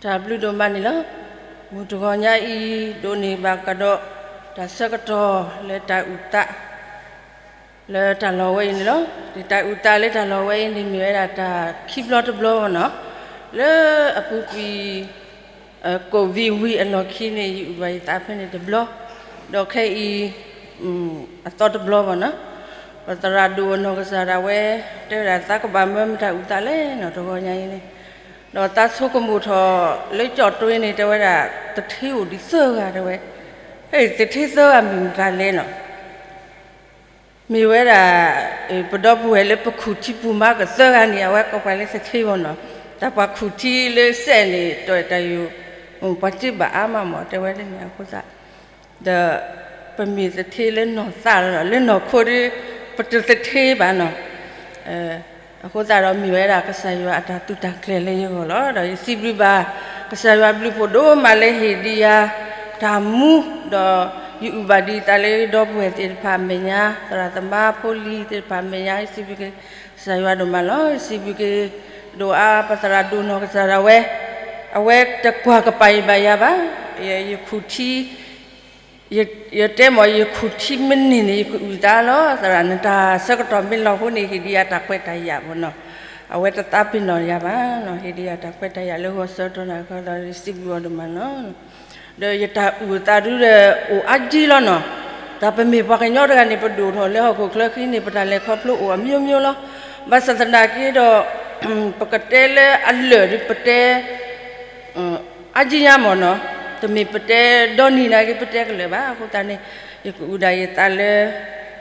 တၢ်ဘျုးဒိၣ်မးန့ၣ်လီၤ. မုၢ်တဂီၤညါအံၤ ဒိးန့ၢ်ဘၣ်ကဒီး တၢ်ဆၢကတီၢ်လၢတၢ်အုၣ်သး လၢတၢ်လီၢ်ဝဲအံၤန့ၣ်လီၤ. တၢ်အုၣ်သးလၢတၢ်လီၢ်ဝဲအံၤန့ၣ် မ့ၢ်ဝဲဒၣ်တၢ်ခံဘျီတဘျီဘၣ်နီၤ. လၢအပူၤကွံာ် ကိးဝံၤဝံၤအလီၢ်ခံန့ၣ် ယအုၣ်ဘၣ်ယသးဖဲန့ၣ်တဘျီ, ဒီးခဲအံၤ အသီတဘျီဘၣ်နီၤ. ပသရၣ်ဒိၣ်အနီၢ်ကစၢ်ဒၣ်ဝဲ တဲဝဲဒၣ်သးကဘၣ်မၢမတၤအုၣ်သးလဲၣ်နီၤ တဂီၤညါအံၤန့ၣ်, ဒီးသးဆိကမိၣ်ထီၣ်လၢကၠီၣ်တွ့န့ၣ် တဲဝဲဒၣ် သထ့အိၣ်ဒံးသၢဂၤတဲဝဲ, ဟဲ သထ့သၢဂၤမ့ၢ်မတၤလဲၣ်နီၤ. မ့ၢ်ဝဲဒၣ် ပဒီပုၢ်ဝဲၢ်လၢပခူၣ်ထံပူၤမးကသၢဂၤန့ၣ် အဝဲကိးပှၤလၢသထ့ဘၣ်နီၤ. တၢ်ပှၤခူၣ်ထံလၢစဲးန့ၣ် တၢ်တၢ်ယိာ် ပှၤစ့ဘၣ်အါမးမး တဲဝဲဒ်န့ၣ်အဃိသတး ဒီးပမ့ၢ်သထ့လၢနီၢ်သးလီၤ, လၢနီၢ်ခိဒီး ပတသထ့ဘၣ်နီၤ. အဃိသတးဒီးမ့ၢ်ဝဲဒၣ်ကစၢ်ယွၤအတၢ်သုးတၢ်ကျဲၤလၢယဂီၢ်လီၤ. ဒီးယစံးဘျုးဘၣ် ကစၢ်ယွၤဘျုးဖှိၣ်ဒိၣ်မးလၢဟ့ၣ်ဒံးယၤတၢ်မူ, ဒီးယအုၣ်ဘၣ်ဒံးသးလၢဒီပုၢ်ဝဲၢ်သ့ၣ်တဖၣ်အမဲာ်ညါ, သရၣ်သမါဖိလံၤသ့ၣ်တဖၣ်အမဲာ်ညါ, ယစံးဘျုးက့ၤ ကစၢ်ယွၤဒိၣ်မးလီၤ. ယစံးဘျုးက့ၤဒိၣ်အါ ပသရၣ်ဒိၣ်နီၢ်ကစၢ်ဒၣ်ဝဲ, အဝဲတကွၢ်ကပၤယံၤဘၣ်ယၤဘၣ်. ယခူၣ်ထံ ယတဲမ့ၢ် ယခူၣ်ထံမ့ၢ်န့ၢ်န့ၣ် ယကအုၣ်သးလီၤ. သရၣ် နတၢ်ဆၢကတီၢ်မ့ၢ်လီၤအဃိန့ၣ် ဟ့ၣ်ဒံးယၤတၢ်ခွဲးတၢ်ယာ်မ့ၢ်နီၤ. အဝဲတသးပ့ၤနီၣ်ယၤဘၣ်နီၤ, ဟ့ၣ်ဒံးယၤတၢ်ခွဲးတၢ်ယာ်လၢဂီၤစၢၤတီၤန့ၣ်အဃိဒီး ယစံးဘျုးအီၤဒိၣ်မးလီၤ. ဒီးယတၢ်အုၣ်အသးဒုဒီး အိၣ်အါကံလီၤနီၤ. တၢ်ပမ့ၢ်ပှၤကညီတဂၤန့ၣ် ပဒိၣ်ထီၣ်လၢဟီၣ်ခိၣ်ချၢခံန့ၣ် ပတၢ်လဲၤခီဖျိအိၣ်အမျိုးမျိုးလီၤ. ဘၣ်ဆၣ်သနာ်က့ဒီး ပကတဲလၢအလၢာ်ဒီး ပတဲ အါကံညါမ့ၢ်နီၤ, တမ့ၢ်ပတဲဒီနံၤနာ်က့ ပတဲကလၢာ်ဘၣ်. အဃိသတးန့ၣ် ယကအုၣ်ဒၣ်ယသးလၢ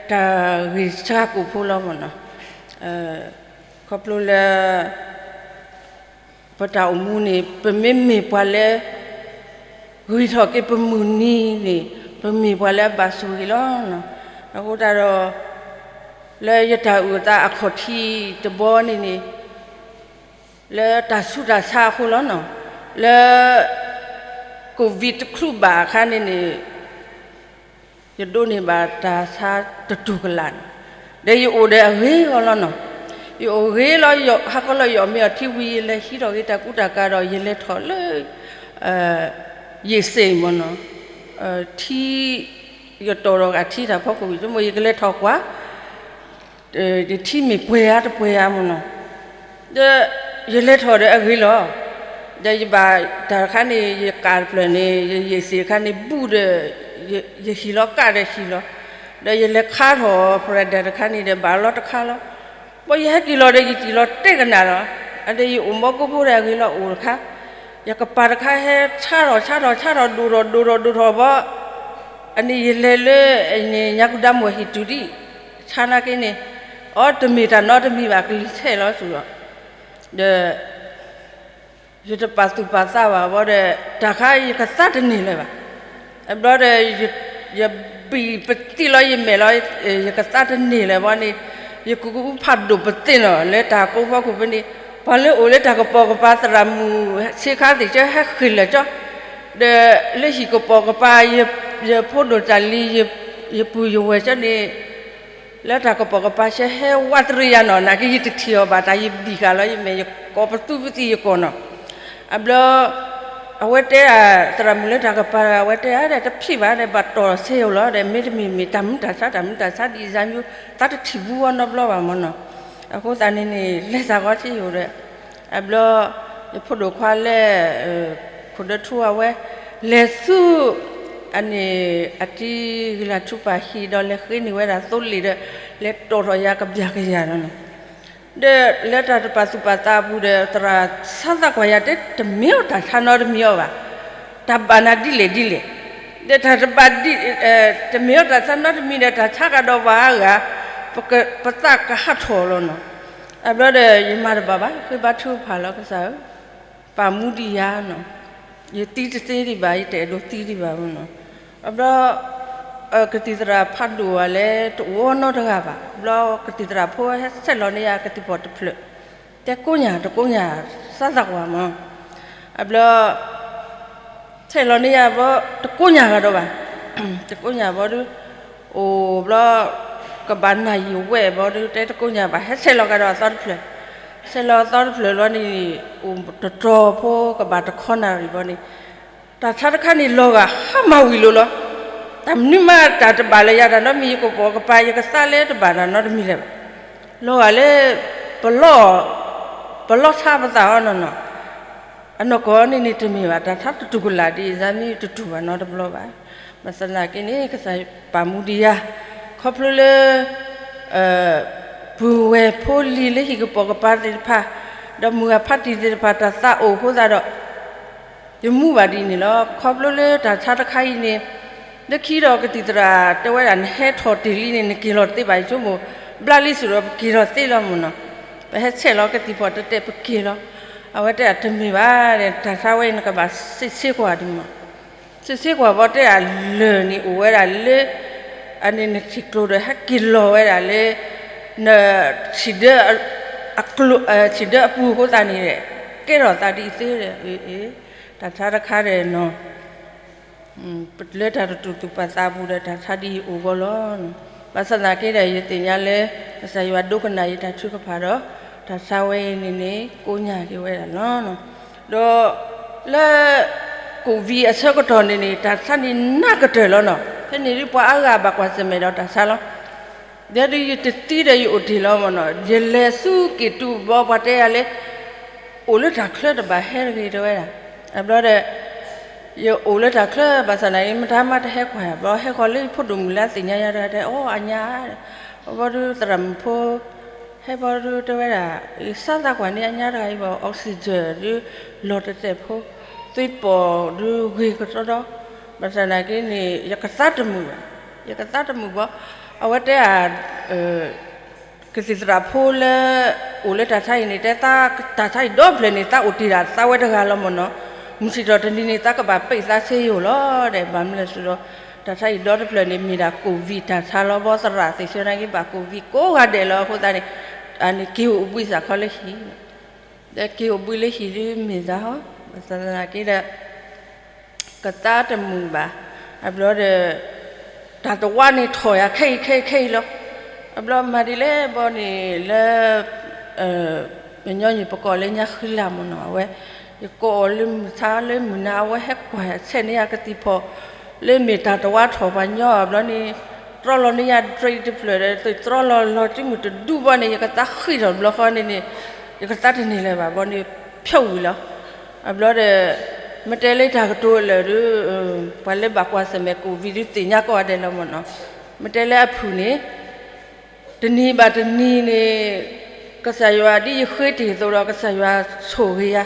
တၢ်ဂ့ၢ်စှၤကိာ်ဖိလီၤမ့ၢ်နီၤ. ခီဖျိလၢ ပတၢ်အိၣ်မူန့ၣ် ပမ့မ့ၢ်ပှၤလၢ ဂံၢ်ထီၣ်က့ၤပမုၢ်နံၤန့ၣ် ပမ့ၢ်ပှၤလၢအဘၣ်ဆိၣ်ဂ့ၤလီၤ. အဃိသတးဒီး လၢယတၢ်အုၣ်အသးအခီၣ်ထံးတဘီန့ၣ်န့ၣ် လၢတၢ်ဆူးတၢ်ဆါအဃိလီၤနီၤ. လၢ ကိးဝံၤတချုးဘၣ်အခါန့ၣ်န့ၣ် ယဒိးန့ၢ်ဘၣ်တၢ်ဆါတတူၢ်ကလာ်န့ၣ်, ဒီးယအိၣ်ဒီးအဂ့ၤဂီၢ်လီၤနီၤ. ယအိၣ်ဂ့ၤလီၤ, ဟါခီလီၤယအီၣ်မ့ၤအီထံဝံၤ ယလဲၤဟံးထီၣ်က့ၤတၢ်ကူတၢ်ကၤဒီး ယလဲၤထီၣ်လၢ ယ့ၣ်စ့ၣ်မ့ၢ်နီၤ, ထံ ယတီၢ်ဒီးဂၤထံတၢ်ဖီခိၣ်ဝံၤ ဆိကမိၣ်ယကလဲၤထီၣ်ကွၢ် ယထံမ့ၢ်ပှဲၤဧါတပှဲၤဧါမ့ၢ်နီၤ, ဒီးယလဲၤထီၣ်ဒီးအဂ့ၤလီၤ. ဒီးယဘၣ်တၢ်တခါန့ၣ် ယကးတဖျၢၣ်န့ၣ် ယယ့ၣ်စ့ၣ်တခါန့ၣ် ဘူးဒီး ယဟံၣ်လီၤကးဒီးဟံၣ်လီၤ, ဒီးယလဲၤခါထီၣ် ပရၤဒၢၣ်တခါန့ၣ်ဒီး ဘၣ်လီၤတခါလီၤ. ဘၣ်ယဟဲက့ၤလီၤဒီး ယက့ၤလီၤတဲကနၣ်လီၤ. အဒီးယအိၣ်မီကိဖိဒီးအဂ့ၤလီၤအိၣ်တခါ, ယကပၤတခါဟဲဆါထီၣ်ဆါထီၣ်ဆါထီၣ် ဒိၣ်ထီၣ်ဒိၣ်ထီၣ်ဒိၣ်ထီၣ်ဘၣ် အန့ၣ်ယလဲၤလၢ ညါကူဒါမိၢ်ဟံၣ်တုၤဒံး ဆါနာ်က့န့ၣ်, အီတမ့ၢ်တၢ်နီတမံၤဘၣ် ကလံၤဆဲးလီၤစ့ၢ်ကီး, ဒီး ယတပာ်သူၣ်ပာ်သးဘၣ်ဘၣ်ဒီး တၢ်ခါယကသးတန့ၢ်လၢၤဘၣ်. အဘျီဒီး ယဘံၣ်ပသံၣ်လီၤယမဲာ်လီၤ, ယကသးတန့ၢ်လၢၤဘၣ်န့ၣ်, ယကကူဖးဒိၣ်ပသ့ၣ်နီၤ လၢတၢ်ကိးဖီခိၣ်ဖဲန့ၣ်, ပှၤလၢအိၣ်လၢတၢ်ကပိာ်ကပၤ သရၣ်မုၣ်ဆ့ခါသ့ၣ်ကၠီ ဟဲဃ့ၢ်လၢာ်ကၠီ, ဒီးလၢဟံၣ်ကပိာ်ကပၤ ယဖိဒိၣ်တၢ်လံၤ ယပုၢ်ယဝဲၢ်ကၠီန့ၣ် လၢတၢ်ကပိာ်ကပၤဆဲဟဲဝးတရံးယၤနီၤ နာ်က့ယတထံၣ်အီၤဘၣ် တၢ်ယဘံၣ်ဃာ်လီၤယမဲာ် ယကိးပသူပသံၣ်ယကိာ်နီၤ. အဘျီ အဝဲတဲ သရၣ်မုၣ်လၢတၢ်ကပၤ အဝဲတဲဧါဒီး တဖံးဘၣ်ဒီး ဘၣ်တီၢ်ဆ့ယိာ်လီၤဒီး မ့တမ့ၢ်မ့ၢ်တၢ်မုာ်တၢ်ဆါ တၢ်မုာ်တၢ်ဆါဒ်ယၤမံၤ သးတထံၣ်ဘူးဝဲနီတဘျီဘၣ်မ့ၢ်နီၤ. အဃိသတးန့ၣ်န့ၣ် လဲၤသးဂီၤဆ့ယိာ်ဒီး အဘျီ ယဖိဒိၣ်ခွါလၢ ခိၣ်ဒၢထူအဝဲ လဲၤဆူ အန့ၣ် အတံၤဂံၢ်လၤထူပၢ်ဟံၣ်ဒီး လဲၤဃ့န့ၢ်ဝဲဒၣ်သိလ့ၣ်ဒီး လဲၤတီၢ်ထီၣ်ယၤကဘျၣ်ကယၤလီၤနီၤ. ဒီးလၢတၢ်တပာ်သူၣ်ပာ်သးအပူၤဒီး သရၣ်ဆါသးကွၢ်ယၤတဲ တမ့ၢ်အီၣ်တၢ်ဆါနီတမံၤအီၤဘၣ်, တၢ်ဘၣ်နၤဒ်လဲၣ်ဒ်လဲၣ်, ဒီးတၢ်တဘၣ်ဒ် တမ့ၢ်အီၣ်တၢ်ဆါနီတမံၤဒီး တၢ်ဆါကဒီးပှၤအါဂၤ ပသးကဟးထီၣ်လီၤနီၤ. အဘျီဒီး ယမၤတဘၣ်ဘၣ် ဃ့ဘါထုကဖၣ်လီၤ ကစၢ်ဧၢ, ပာ်မူဒံးယၤနီၤ, ယသံတသ့ဒံးဘၣ် ယတအဲၣ်ဒိးသံဒံးဘၣ်မ့ၢ်နီၤ. အဘျီ ကသံၣ်သရၣ်ဖးဒိၣ်ဘၣ်လဲၣ် တအိၣ်နီတဂၤဘၣ်. ဘျီကသံၣ်သရၣ်ဖိဟဲဆဲးလီၤန့ၢ်ယၤကသံၣ်ပီၣ်တဖျၢၣ်, တဲကိးညၣ်တကိးညၣ် စးသးကွၢ်မး. အဘျီ ဆဲးလီၤန့ၢ်ယၤဘီ တကိးညၣ်ဂၤဒီးဘၣ်, တကိးညၣ်ဘီဒု အိၣ်ဘျီ ကဘၣ်နၢ်ယံာ်ဝဲၢ်ဘီဒု တဲတကိးညၣ်ဘၣ် ဟဲဆဲးလီၤကဒီးအသီတဖျၢၣ်, ဆဲးလီၤအသီတဖျၢၣ်လီၤန့ၣ် အိၣ်တတီၤဖိကဘၣ်တခီနၣ်ရံၣ်ဘၣ်န့ၣ်, တၢ်ဆါတခါန့ၣ်လီၤဂာ်ဟါမၢ်ဝံၤလိၤလီၤ. တၢ်မနုၤမးတၢ်တဘၣ်လၢၤယၤတၢ်နီတမံၤ ယကပိာ်ကပၤ ယကသးလၢတဘၣ်တၢ်နီတမံၤလၢၤဘၣ်. လီၤဂာ်လၢ ပလီၢ်, ပလီၢ်ဆါပသးအီၤနီၢ်နီၢ်, အနီၢ်ကီၢ်န့ၣ်န့ၣ်တမ့ၢ်ဘၣ် တၢ်ဆါတတူၢ်ကလာ်ဒ်အံၤ ယမ့ၢ်တတူၢ်ဘၣ်နီတဘျီဘၣ်. ဘၣ်ဆၣ်သနာ်က့န့ၣ် ကစၢ်ပာ်မူဒံးယၤ ခီဖျိလၢ ပုၢ်ဝဲၢ်ဖိလံၤလၢဟံၣ်ကပိာ်ကပၤသ့ၣ်တဖၣ်, ဒီးမုၢ်ဂၤဖးတံၢ်သ့ၣ်တဖၣ် တၢ်သးအိၣ်အဃိသတးဒီး ယမူဘၣ်ဒ်အံၤန့ၣ်လီၤ. ခီဖျိလၢတၢ်ဆါတခါအံၤန့ၣ် လၢခံဒီးကသံၣ်သရၣ်တဲဝဲဒၣ် နဟဲထီၣ်တ့ၢ်လံန့ၣ် နက့ၤလီၤသ့ဘၣ် ယဆိကမိၣ် ဘျါလံစ့ၢ်ဒီး ပက့ၤလီၤသ့လီၤမ့ၢ်နီၤ. ပဟဲဆဲးလီၤကသံၣ်ဖီၣ်တဲတဲ ပက့ၤလီၤ. အဝဲတဲဒၣ်တမ့ၢ်ဘၣ်, တၢ်ဆါဝဲအံၤ နကဘၣ်စ့းဆ့ကွၢ်ဒံးမး စ့းဆ့ကွၢ်ဘီတဲဒၣ်လၢၢ်န့ၣ်အိၣ်ဝဲဒၣ်လၢ အန့ၣ်နထံၣ်ကျိၤဒီး ဟဲက့ၤလီၤဝဲဒၣ်လၢ နထံၣ်ဒၢ အကျိၤ ထံၣ်ဒၢအပူၤအဃိသတးန့ၣ် ကဲထီၣ်သးဒ်အံၤသ့ဒီး တၢ်ဆါတခါဒီးနီၤ လၢတၢ်တတူၢ်သူၣ်ပာ်သးအပူၤဒီး တၢ်ဆါဒ်အံၤအိၣ်ဂီၢ်လီၤ. ဘၣ်ဆၣ်သနာ်က့ဒီး ယသ့ၣ်ညါလၢ ကစၢ်ယွၤဒိကနၣ်ယတၢ်ထုကဖၣ်ဒီး တၢ်ဆါဝဲအံၤန့ၣ်န့ၣ် ကိညၢ်က့ၤဝဲဒၣ်လီၤ. ဒီးလၢ ကိၣ်ဝံၤအဆၢကတီၢ်န့ၣ်န့ၣ် တၢ်ဆါန့ၣ်နးကတၢၢ်လီၤနီၤ. ဖဲန့ၣ်ဒ်ပှၤအါဂၤဘၣ်ကွၢ်ဆၢၣ်မဲာ်ဒီးတၢ်ဆါလီၤ. ဒီးယတသံဒီးယအိၣ်တ့ၢ်လီၤမ့ၢ်နီၤ. ယလဲၤဆူက့ၤတုၤဘီ ပှၤတဲယၤလၢ အိၣ်လၢတၢ်ချၢတဘၣ်ဟဲတဂ့ၤတဲဝဲဒၣ်. အဘျီဒီး ယအိၣ်လၢတၢ်ချၢဘၣ်ဆၣ်သနာ်က့ မတၤမးတဟဲကွၢ်ယၤ ဘျီဟဲဃီၤလၢယဖိဒိၣ်မုၣ်လၢအသ့ၣ်ညါယၤတဂၤတဲ အိ အညါ ဘီဒုးသရၣ်မုၣ်ဖိ ဟဲဘီဒုးတဲဝဲဒၣ် ယစါသးကွၢ်န့ၢ်အညါတဂၤအံၤဘၣ် oxygen ဒုး လီၤတဲာ်တဲာ်ဖိ သွံၣ်ပီၣ်ဒုးဂ့ၤကတြီဒီး ဘၣ်ဆၣ်သနာ်က့န့ၣ် ယကသါတမုာ်ဘၣ်. ယကသါတမုာ်ဘီ အဝဲတဲ ကသံၣ်သရၣ်ဖိလၢ အိၣ်လၢတၢ်ဆါအံၤန့ၣ် တဲသး တၢ်ဆါအံၤဒီတဖျၢၣ်န့ၣ် သးအိၣ်တ့ၢ်ဒၣ်သးဝဲတဂၤလီၤမ့ၢ်နီၤ. မုၢ်ဆံးထီၣ်တနံၤန့ၣ် သးကဘၣ်ပ့းသးဆ့ယိၣ်လီၤဒီး ဘၣ်မနုၤလဲၣ်စ့ၢ်ဒီး တၢ်ဆါအံၤဒီတဖျၢၣ်န့ၣ် မ့ၢ်ဒၣ် ကိၣ်ဝံၤ တၢ်ဆါလီၤ. ဘီသရၣ်သ့ၣ်ဆၢနာ်က့ ဘၣ်ကိၣ်ဝံၤကိးဂၤဒဲးလီၤ. အဃိသတးန့ၣ် အန့ၣ်က့ၤအိၣ်ဘှံးစ့ၢ်ကီးလၢဟံၣ် ဒီးက့ၤအိၣ်ဘှံးလၢဟံၣ်ဒုးမ့ၢ်သးဟီ ဘၣ်ဆၣ်သနာ်က့ဒီး ကသါတမုာ်ဘၣ်. အဘျီဒီး တၢ်တဝါန့ၣ်ထီၣ်ယၤခဲအံၤခဲအံၤခဲအံၤလီၤ. အဘျီမၤဒ်လဲၣ်ဘီန့ၣ်လၢ ပညီနုၢ်ပကိးလၢညါဃံလၤမ့ၢ်နီၤ အဝဲ ယကိးအီၤလၢမုၢ်ဆါလၢမုၢ်နၤ အဝဲဟဲကွၢ်ဆဲးန့ၢ်ယၤကသံၣ်ဖီၣ် လၢမ့ၢ်တၢ်တဝါထီၣ်ပှၤညီအဘျီန့ၣ် တြီလီၤန့ၢ်ယၤ drip တဖျၢၣ်ဒီး တြီလီၤလီၤစုမုၢ်တဒူဘီန့ၣ် ယကသါဃံးထီၣ်ဘျီဃီန့ၣ်န့ၣ် ယကသါတန့ၢ်လၢၤဘၣ်ဘီန့ၣ် ဖျိဝံၤလီၤ. အဘျီဒီး မ့ၢ်တဲလၢတၢ်ကတိၤလၢာ်ဒုး ပှၤလၢဘၣ်ကွၢ်ဆၢၣ်မဲာ်ကိၣ်ဝံၤဒုးသ့ၣ်ညါကိးဂၤဒဲးလီၤမ့ၢ်နီၤ. မ့ၢ်တဲလၢအဖုၣ်န့ၣ် တနံၤဘၣ်တနံၤန့ၣ် ကစၢ်ယွၤဒ်ယဃ့တ့ၢ်အသိးဒီး ကစၢ်ယွၤဆိၣ်ဂ့ၤယၤ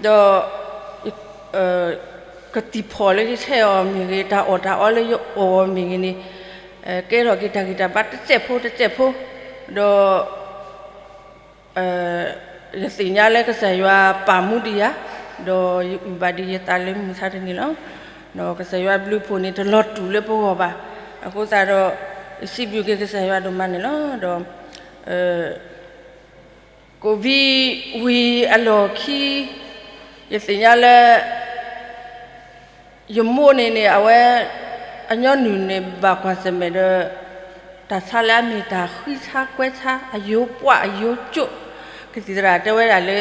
ဒီး ကသံၣ်ဖီၣ်လၢယဆဲးအီၤမ့ၢ်ဂ့ၤ တၢ်အီၣ်တၢ်အီလၢယအီၣ်အီၤမ့ၢ်ဂ့ၤန့ၣ် ကဲထီၣ်က့ၤတၢ်ဂံၢ်တၢ်ဘါတစဲးဖိတစဲးဖိ ဒီး ယသ့ၣ်ညါလၢကစၢ်ယွၤပာ်မူဒံးယၤ ဒီးယအုၣ်ဘၣ်ဒံးယသးလၢမုၢ်ဆါတနံၤလီၤ. ဒီးကစၢ်ယွၤဘျုးဖှိၣ်န့ၣ် တလီၤတူာ်လၢပဂီၢ်ဘၣ်. အဃိသတးဒီး ယစံးဘျုးက့ၤကစၢ်ယွၤဒိၣ်မးန့ၣ်လီၤ. ဒီး ကိၣ်ဝံၤဝံၤအလီၢ်ခံ ယသ့ၣ်ညါလၢ ယမိၢ်န့ၣ်န့ၣ် အဝဲ အညီနုၢ်န့ၣ် ဘၣ်ကွၢ်ဆၢၣ်မဲာ်ဒီး တၢ်ဆါလၢအမ့ၢ်တၢ်ဃံဆါကွဲဆါ အယိပှၢ်အယိကၠိၣ် ကသံၣ်သရၣ်တဲဝဲဒၣ်လၢ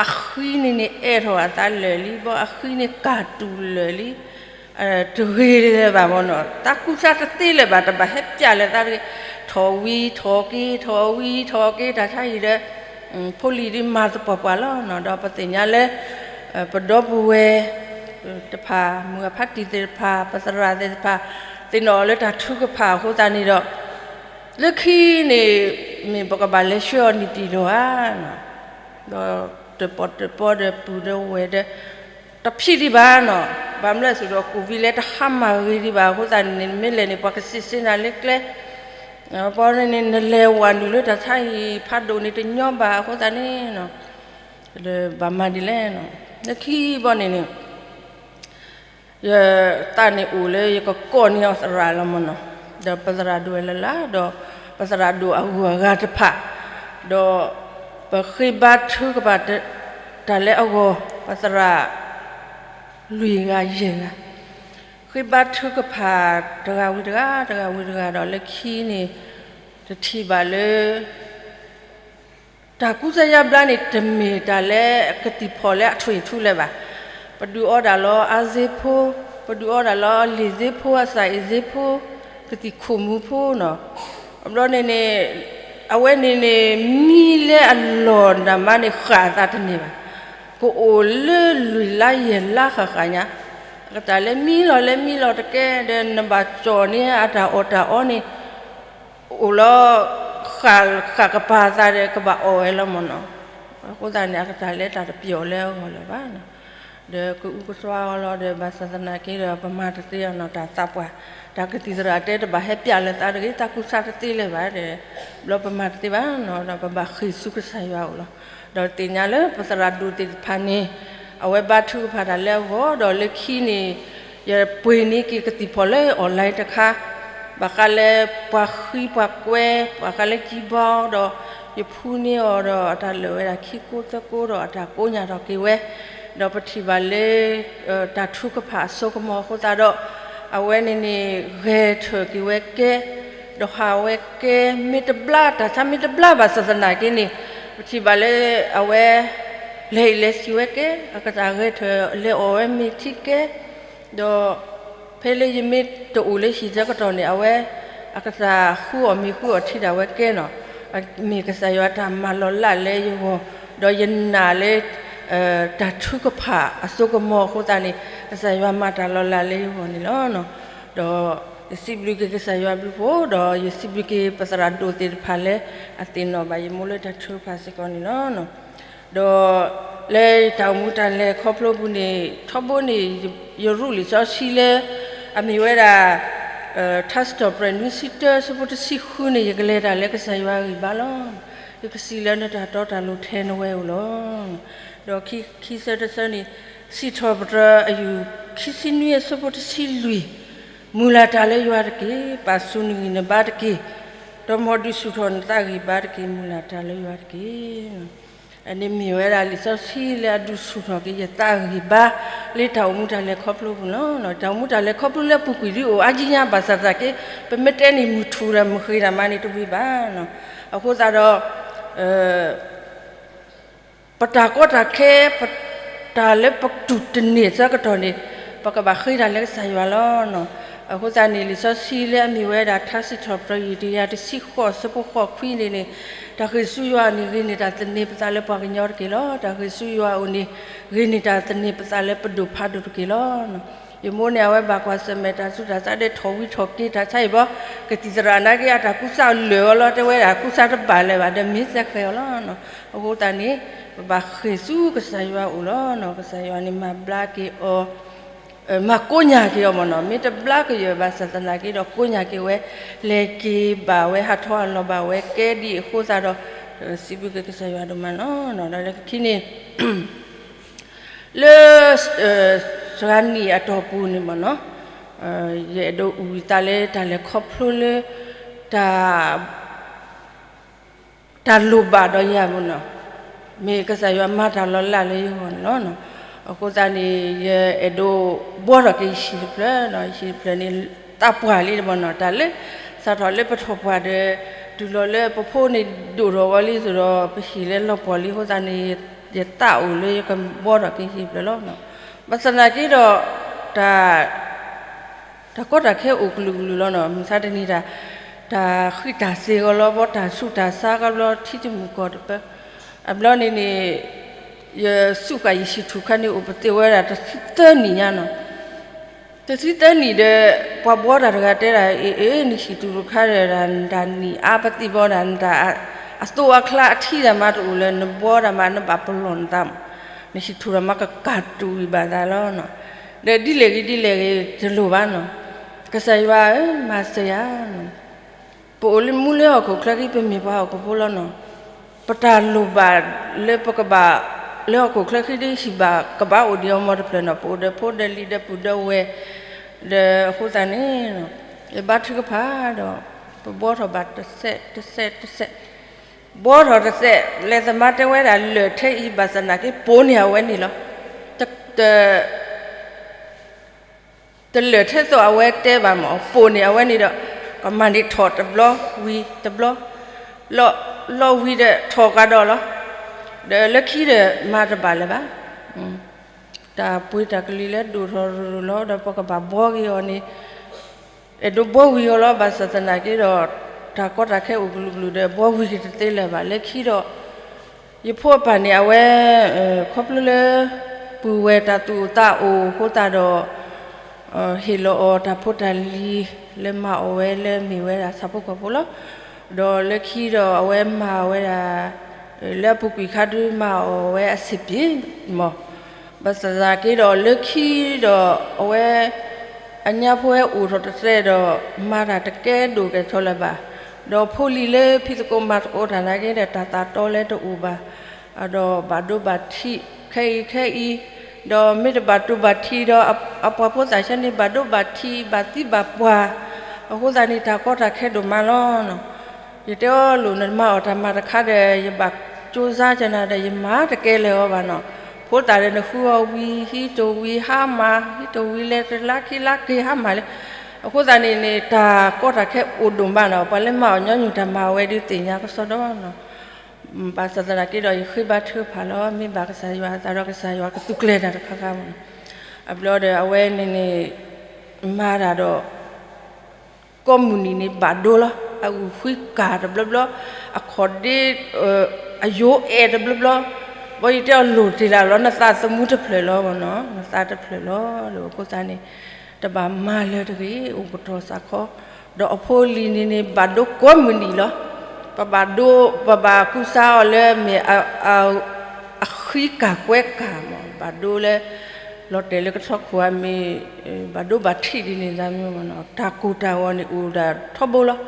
အဃံန့ၣ်န့ၣ် အဲၣ်ထီၣ်အသးလၢာ်လံ ဘီအဃံန့ၣ်ကၢ်တူာ်လၢာ်လံ တဂ့ၤလၢၤဘၣ်ဘီနီၤ သးကူစါတသ့လၢၤဘၣ် တဘၣ်ဟဲပျးလၢၤသးတဂ့ၤ ထီၣ်ဝံၤထီၣ်က့ၤ ထီၣ်ဝံၤထီၣ်က့ၤ တၢ်ဆါအံၤဒီး ဖိလံၤဒုးမၤသပှၢ်ပှၢ်လီၤနီၤ ဒီးပသ့ၣ်ညါလၢ ပဒီပုၢ်ဝဲၢ်တဖၣ် မုၢ်အဖါတံၢ်သ့ၣ်တဖၣ် ပသရၣ်သ့ၣ်တဖၣ် သ့ၣ်နီၣ်အီၤလၢတၢ်ထုကဖၣ်အဃိသတးန့ၣ်ဒီး လၢခံန့ၣ် မ့ၢ်ပကဘၣ်လဲၤဆှၢအီၤနံၣ်တံၢ်လီၤဧါနီၤ ဒီးတၢၣ်ပီၣ်တၢၣ်ပီဒီးပုၢ်ဒီးဝဲၢ်ဒီး တဖျံးဒံးဘၣ်နီၤ ဘၣ်မနုၤလဲၣ်စ့ၢ်ဒီး ကိၣ်ဝံၤလဲၤတဟါမၢ်ဂ့ၤဒံးဘၣ်အဃိသတးန့ၣ် မ့ၢ်လဲၤန့ၣ် ပှၤကစံးဆ့နၤလၢကျဲ ပီန့ၣ်န့ၣ် နလဲၤဝဲနုာ်လၢတၢ်ဆါအံၤ ဖးဒိၣ်န့ၣ်တညီဘၣ်အဃိသတးန့ၣ် ဘၣ်မၤဒ်လဲၣ်နီၤ လၢခံဘီန့ၣ်န့ၣ် ယသးန့ၣ်အိၣ်လၢယကကိးန့ၢ်အီၤသရၣ်လီၤမ့ၢ်နီၤ ဒီးပသရၣ်ဒိၣ်ဝဲလၢ်လၢ် ဒီးပသရၣ်ဒိၣ်အဂုၤအဂၤတဖၣ် ဒီးပဃ့ဘါထုကဖၣ်တၢ်လၢအဂီၢ် ပသရၣ် လွံၢ်ဂၤယဲၢ်ဂၤ ဃ့ဘါထုကဖၣ်တဂၤဝံၤတဂၤ တဂၤဝံၤတဂၤဒီးလၢခံန့ၣ် တထံၣ်ဘၣ်လၢ တၢ်ကူစါယါဘျါန့ၣ် တမ့ၢ်တၢ်လၢကသံၣ်ဖီၣ်လၢအထွံၣ်ထူလၢၤဘၣ်. ပဒုးအီဒၣ်လီၤအါစ့ဖိ, ပဒုးအီဒၣ်လီၤလံာ်စ့ဖိ, အသၣ်အံၤစ့ဖိ, ကသံၣ်ခိၣ်မူဖိနီၤ. အဘျီန့ၣ်န့ၣ် အဝဲန့ၣ်န့ၣ် မံလၢအလီၢ်နၢ်မါန့ၣ် ဃၣ်အသးတန့ၢ်ဘၣ်. ကအိၣ်လၢလွံၢ်လါယဲၢ်လါဃၣ်ဃၣ်ညါ, အကတၢၢ်လၢမံလီၤလၢမံလီၤတကဲဒီး နဘၣ်ကၠီၣ်န့ၢ်အတၢ်အီၣ်တၢ်အီန့ၣ် အိၣ်လီၤ ဃၣ်ကပၤအသးဒီး ကဘၣ်အီၣ်ဝဲလီၤမ့ၢ်နီၤ. အဃိသတးန့ၣ် အကတၢၢ်လၢတၢ်တပျီၣ်လၢအဂီၢ်လၢၤဘၣ်နီၤ. ဒီးကအုကစွါအီၤလီၤဒီး ဘၣ်ဆၣ်သနာ်က့ဒီး ပမၤတသ့အီၤနီၤ တၢ်သးပှၢ်, တၢ်ကသံၣ်သရၣ်တဲတဘၣ်ဟဲပျးလၢၤသးတဂ့ၤ တၢ်ကူစါတသ့လၢၤဘၣ်ဒီး ဘျီပမၤတသ့ဘၣ်နီၤ ဒီးပဘၣ်ဃ့ၢ်ဆူကစၢ်ယွၤအအိၣ်လီၤ. ဒီးသ့ၣ်ညါလၢပသရၣ်ဒိၣ်သ့ၣ်တဖၣ်န့ၣ် အဝဲဘါထုကဖၣ်တၢ်လၢအဂီၢ် ဒီးလၢခံန့ၣ် ယပှ့ၤန့ၢ်က့ၤကသံၣ်ဖီၣ်လၢ online တခါ, ဘၣ်ဃးလၢပှၤဃံပှၤကွဲ, ဘၣ်ဃးလၢကံဘီဒီး ယဖှူန့ၢ်အီၤဒီးအတၢ်လၢာ်ဝဲဒၣ်ခံကိသၢကိဒီးအတၢ်ကိးညါထီၣ်က့ၤဝဲ, ဒီးပထံၣ်ဘၣ်လၢ တၢ်ထုကဖၣ်အစိကမီၤအဃိသတးဒီး အဝဲန့ၣ်န့ၣ် ဂဲၤထၢၣ်က့ၤဝဲကဲ, ဒီးဟးဝဲကဲ, မ့ၢ်တဘျါ တၢ်ဆါမ့ၢ်တဘျါဘၣ်ဆၣ်သနာ်က့န့ၣ် ပထံၣ်ဘၣ်လၢ အဝဲ လဲၤဟံၣ်လဲၤဆံးဝဲကဲ, အကစၢ်ဂဲၤထၢၣ်လဲၤအီၣ်ဝဲမ့ၤထံကဲ, ဒီး ဖဲလၢယမ့ၢ်တအိၣ်လၢဟံၣ်ဆၢကတီၢ်န့ၣ် အဝဲ အကစၢ်ဃုအီၣ်မ့ၤဃုအီထံဒၣ်ဝဲကဲနီၤ, မ့ၢ်ကစၢ်ယွၤတၢ်မၤလီၤလးလၢယဂီၢ်, ဒီးယနာ်လၢ တၢ်ထုကဖၣ်အစိကမီၤအဃိသတးန့ၣ် ကစၢ်ယွၤမၤတၢ်လီၤလးလၢယဂီၢ်န့ၣ်လီၤ. ဒီးယစံးဘျုးက့ၤကစၢ်ယွၤဘျုးဖှိၣ် ဒီးယစံးဘျုးက့ၤပသရၣ်ဒိၣ်သ့ၣ်တဖၣ်လၢ အသ့ၣ်နီၣ်ဘၣ်ယမိၢ်လၢတၢ်ထုကဖၣ်စ့ၢ်ကီးန့ၣ်လီၤ. ဒီးလၢတၢ်အိၣ်မူတၢ်လဲၤခီဖျိပူၤန့ၣ် ထီဘိန့ၣ် ယရူးလံာ်စီဆှံလၢ အမ့ၢ်ဝဲဒၣ် ထါစံးထီၣ်ပတြၢၤနွံဆံတၢ ဆၢဖိတဆံဃုန့ၣ် ယကလဲၤတၢ်လၢကစၢ်ယွၤအဂံၢ်ဘါလီၤ. ယကစံးလၢနတၢ်တီတၢ်လိၤထဲနဝဲအိၣ်လီၤ. ဒီးခံဆၢတဆၢန့ၣ် စံးထီၣ်ပတြၢၤအယူၢ် ခံဆံနွံအဆၢဖိတဆံလွံၢ်, မုၢ်လၢ်တၢ်လၢယွၤတက့ၢ်, ပာ်ဆူၣ်နဂံၢ်နဘါတက့ၢ်, ဒီးမ်ဒုးဆူၣ်ထီၣ်နသးဂံၢ်ဘါတက့ၢ်, မုၢ်လၢ်တၢ်လၢယွၤတက့ၢ်. အန့ၣ်မ့ၢ်ဝဲဒၣ်လံာ်စီဆှံလၢအဒုးဆူၣ်ထီၣ်က့ၤယသးဂံၢ်ဘါ လၢတၢ်အိၣ်မူတၢ်လဲၤခီဖျိပူၤလီၤ. တၢ်အိၣ်မူတၢ်လဲၤခီဖျိလၢအပူၤကွံာ်ဒ်အိၣ်အါကံညါဘၣ်ဆၣ်သနာ်က့ ပမ့ၢ်တဲန့ၣ်မုၢ်ထူၣ်ဒီးမုၢ်ဃ့တၢ်မၤန့ၣ်တဝံၤဘၣ်. အဃိသတးဒီး ပတၢ်ကီတၢ်ခဲ ပတၢ်လၢပတူၢ်တန့ၢ်ဆၢကတီၢ်န့ၣ် ပကဘၣ်ဃ့တၢ်လၢကစၢ်ယွၤလီၤ. အဃိသတးန့ၣ် လံာ်စီဆှံလၢအမ့ၢ်ဝဲဒၣ် ထါစံးထီၣ်ပတြၢၤ တကယၤတဆံဃိး ဆၢဖိဃိးခွံန့ၣ်န့ၣ် တၢ်ဃ့ၢ်ဆူယွၤအအိၣ်န့ၣ် ဂ့ၤန့ၢ်တၢ်သန့ၤပသးလၢပှၤကညီတက့ၢ်လီၤ. တၢ်ဃ့ၢ်ဆူယွၤအအိၣ်န့ၣ် ဂ့ၤန့ၢ်တၢ်သန့ၤပသးလၢပဒိၣ်ဖးဒိၣ်တက့ၢ်လီၤ. ယမိၢ်န့ၣ် အဝဲဘၣ်ကွၢ်ဆၢၣ်မဲာ်တၢ်ဆူးတၢ်ဆါဒီးထီၣ်ဝံထီၣ်က့ၤတၢ်ဆါအံၤဘီ ကသံၣ်သရၣ်နာ်က့ အတၢ်ကူစါလၢာ်အီၤလီၤ တဲဝဲဒၣ် ကူစါတဘၣ်လၢၤဘၣ် ဒီးမ့ၢ်စဲဃဲၤအီၤလီၤ. အဃိသတးန့ၣ် ပဘၣ်ဃ့ၢ်ဆူကစၢ်ယွၤအအိၣ်လီၤ. ကစၢ်ယွၤန့ၣ်မၤဘျါက့ၤအီၤ မၤကိးညၢ်က့ၤအီၤမ့ၢ်နီၤ, မ့ၢ်တဘျါကယၢၤဘၣ်ဆၣ်သနာ်က့ဒီး ကိးညၢ်က့ၤဝဲ လဲၤက့ၤဘၣ်ဝဲ ဟးထီၣ်အလီၢ်ဘၣ်ဝဲ ကဲဒ်အဃိသတးဒီး စံးဘျုးက့ၤကစၢ်ယွၤဒိၣ်မးလီၤ. ဒီးလၢခံန့ၣ် လၢ စှၤနံၣ်အတီၢ်ပူၤန့ၣ်မ့ၢ်နီၤ, ယအဲၣ်ဒိးအုၣ်သးလၢတၢ်လဲၤခီဖျိလၢ တၢ် တၢ်လိၣ်ဘၣ်ဒီးယၤမ့ၢ်နီၤ, မ့ၢ်ကစၢ်ယွၤမၤတၢ်လီၤလးလၢယဂီၢ်န့ၣ်လီၤ. အဃိသတးန့ၣ် ယအဲၣ်ဒိးဘှီထီၣ်က့ၤယဟံၣ်တဖျၢၣ်, ယဟံၣ်တဖျၢၣ်န့ၣ် သးပှၢ်လံတမ့ၢ်နီၤ, တၢ်လၢ စးထီၣ်လၢပထီၣ်ပှၢ်ဒီး တုၤလီၤလၢပဖိန့ၣ်ဒိၣ်ထီၣ်ဝဲလံသိးဒီး ပဟံၣ်လၢလီၤပှီၢ်လံအဃိသတးန့ၣ် ယသးအိၣ်လၢယကဘှီထီၣ်က့ၤဟံၣ်တဖျၢၣ်လီၤ. ဘၣ်ဆၣ်သနာ်က့ဒီး တၢ် တၢ်ကီတၢ်ခဲအိၣ်ကလုာ်ကလုာ်လီၤနီၤ, မုၢ်ဆါတနံၤတၢ် တၢ်ဃံးတၢ်စ့ၢ်ကီးလီၤ, ဘီတၢ်ဆူးတၢ်ဆါကီးဘျီ ထံတမုၢ်ကီၢ်တပၢၢ်, အဘျီန့ၣ်န့ၣ် ယစူးဃာ်ယဟံၣ်ထူၣ်ခါန့ၣ် အိၣ်ပသ့ၣ်ဝဲဒၣ်တဆံသၢနံၣ်ညါနီၤ, တဆံသၢနံၣ်ဒီး ပှၤဘှီတၢ်တဂၤတဲဒၣ် အ့ အ့ နဟံၣ်ထူၣ်တခါဒီး နတၢ်နံၣ်အါပသံၣ်ဘီဒၣ် နတၢ်အသိးအချါအထံတၢ်မၤတအိၣ်လၢ နဘှီတၢ်မး နဘၣ်ပလီၢ်နသးမး, နဟံၣ်ထူၣ်တၢ်မးကကၢ်တူာ်ဝံၤဘၣ်သးလီၤနီၤ, ဒီးဒ်လဲၣ်ဂ့ၤဒ်လဲၣ်ဂ့ၤ တလိၣ်ဘၣ်နီၤ, ကစၢ်ယွၤဧၢ မၤစၢၤယၤ ပအိၣ်လၢမူလၢဟီၣ်ခိၣ်ချၢခံ ပမ့ၢ်ပှၤဟီၣ်ခိၣ်ဖိလီၤနီၤ, ပတၢ်လိၣ်ဘၣ်လၢပကဘၣ် လၢဟီၣ်ခိၣ်ချၢခံဒ်ဟံၣ်ဘၣ်ကဘၣ်အိၣ်ဒံးအီၤမီတဖျၢၣ်နီၤ, ပအိၣ်ဒီးဖိဒီးလံၤဒီးပုၢ်ဒီးဝဲၢ်, ဒီးအဃိသတးန့ၣ် ယဘါထုကဖၣ်ဒီး ပဘှီထီၣ်ဘၣ်တစဲးတစဲးတစဲး, ဘှီထီၣ်တစဲး လဲၤသမါတဲဝဲဒၣ်လၢာ်ထဲအံၤဘၣ်ဆၣ်သနာ်က့ ပိာ်န့ၢ်အဝဲန့ၣ်လီၤ. တ တလၢာ်ထဲသိးအဝဲတဲဘၣ်မး ပိာ်န့ၢ်အဝဲန့ၣ်ဒီး ကမၤန့ၢ်ထီၣ်တဘျီဝံၤတဘျီ, လီၤ လီၢ်ဝံၤဒီးထီၣ်ကဒီးလီၤ. ဒီးလၢခံဒီးမၤတဘၣ်လၢၤဘၣ်. တၢ်ပှ့ၤတၢ်ကလံၤလၢဒိၣ်ထီၣ်ရူၤရူၤလီၤ ဒီးပကဘၣ်ဘှီက့ၤအီၤန့ၣ် အဲၣ်ဒိးဘှီဝံၤအီၤလီၤ. ဘၣ်ဆၣ်သနာ်က့ဒီး တၢ်ကီတၢ်ခဲအိၣ်ကလုာ်ကလုာ်ဒီး ဘှီဝံၤက့ၤတသ့လၢၤဘၣ်. လၢခံဒီး ယဖိအပၢ်န့ၣ် အဝဲ ခီဖျိလၢ ပုၢ်ဝဲၢ်တၢ်သူၣ်အိၣ်သးအိၣ်အဃိသတးဒီး ဟ့ၣ်လီၤအီၤတၢ်ဖိတၢ်လံၤ လၢမၤအီၣ်ဝဲလၢမ့ၢ်ဝဲဒၣ်ဆၣ်ဖိကီၢ်ဖိလီၤ. ဒီးလၢခံဒီးအဝဲမၤအီၣ်ဝဲဒၣ် လၢအပူၤကွံာ်ခါဒုးမၤအီၣ်ဝဲအဆံးပ့ၤမး. ဘၣ်ဆၣ်သနာ်က့ဒီးလၢခံဒီးအဝဲ အညါဖိဝဲအိၣ်ထီၣ်တသဲဒီး မၤတၢ်တကဲဒိၣ်ကဲထီၣ်လၢၤဘၣ်. ဒီးဖိလံၤလၢဖံးသကိးမၤသကိးတၢ်နာ်က့ဒီး တၢ်သးတီလၢတအိၣ်ဘၣ်. ဒီးဘၣ်ဒိဘၣ်ထံးခဲအံၤခဲအံၤ, ဒီးမ့ၢ်တဘၣ်တိၢ်ဘၣ်ထံးဒီး အပှၤဖိသၣ်ဆၢန့ၣ် ဘၣ်ဒိဘၣ်ထံး ဘၣ်သံဘၣ်ပှၢ်, အဃိသတးန့ၣ် တၢ်ကီတၢ်ခဲဒိၣ်မးလီၤ. ယတဲအီၤလိာ်နမၤအီၣ်တၢ်မၤတခါဒီး ယဘၣ်ကၠိစါကနၤဒီး ယမၤတကဲလၢၤအီၤဘၣ်နီၤ. ဖိသၣ်ဒီးနဃုအီၤဝံၤ ဟံးတိၢ်ဝံၤဟါမၢ်, ဟံးတိၢ်ဝံၤလဲၤတလါခံလါက့ၤဟါမၢ်လံ. အဃိသတးန့ၣ်န့ၣ် တၢ်ကီတၢ်ခဲအိၣ်ဒိၣ်မးနီၤ. ပှၤလၢမၤအီၣ်ညီနုၢ်တၢ်မၤဝဲဒုးသ့ၣ်ညါကစီဒီနီၤ. ဘၣ်ဆၣ်သနာ်က့ဒီး ယဃ့ဘါထုကဖၣ်လီၤ. မ့ၢ်ဘၣ်ကစၢ်ယွၤအသးဒီးကစၢ်ယွၤကသုးကျဲၤတၢ်တခါခါမးနီၤ. အဘျီဒီးအဝဲန့ၣ်န့ၣ် မၤတၢ်ဒီး ကိးမုၢ်နံၤန့ၣ်ဘၣ်ဒိလီၤ. အဂုၢ်ဃံကၢ်တဘျီဘျီ, အခီၣ်ဒ့ အယိၤအဲၣ်တဘျီဘျီ, ဘီယတဲအီၤလိၣ်တ့ၢ်လၢ်လီၤ နသးသမူတဖျၢၣ်လီၤမးနီၤ, နသးတဖျၢၣ်လီၤလၢအဃိသတးန့ၣ် တဘၣ်မၤလၢၤတဂ့ၤ, အိၣ်ကတီၤစးခီ, ဒီးအဖိလံၤန့ၣ်န့ၣ် ဘၣ်ဒိကိးမုၢ်နံၤလီၤ. ပဘၣ်ဒိ, ပဘၣ်ကူစါအီၤလၢမ့ၢ် အဃံကၢ်ကွဲကၢ်မး, ဘၣ်ဒိလၢ လီၤတဲာ်လၢကထီခိၣ်အမ့ၢ် ဘၣ်ဒိဘၣ်ထံးဒ်န့ၣ်သးမးနီၤ, တၢ်ကိၢ်တၢ်ဂီၤန့ၣ်အိၣ်ဒၣ်ထီဘိလီၤ.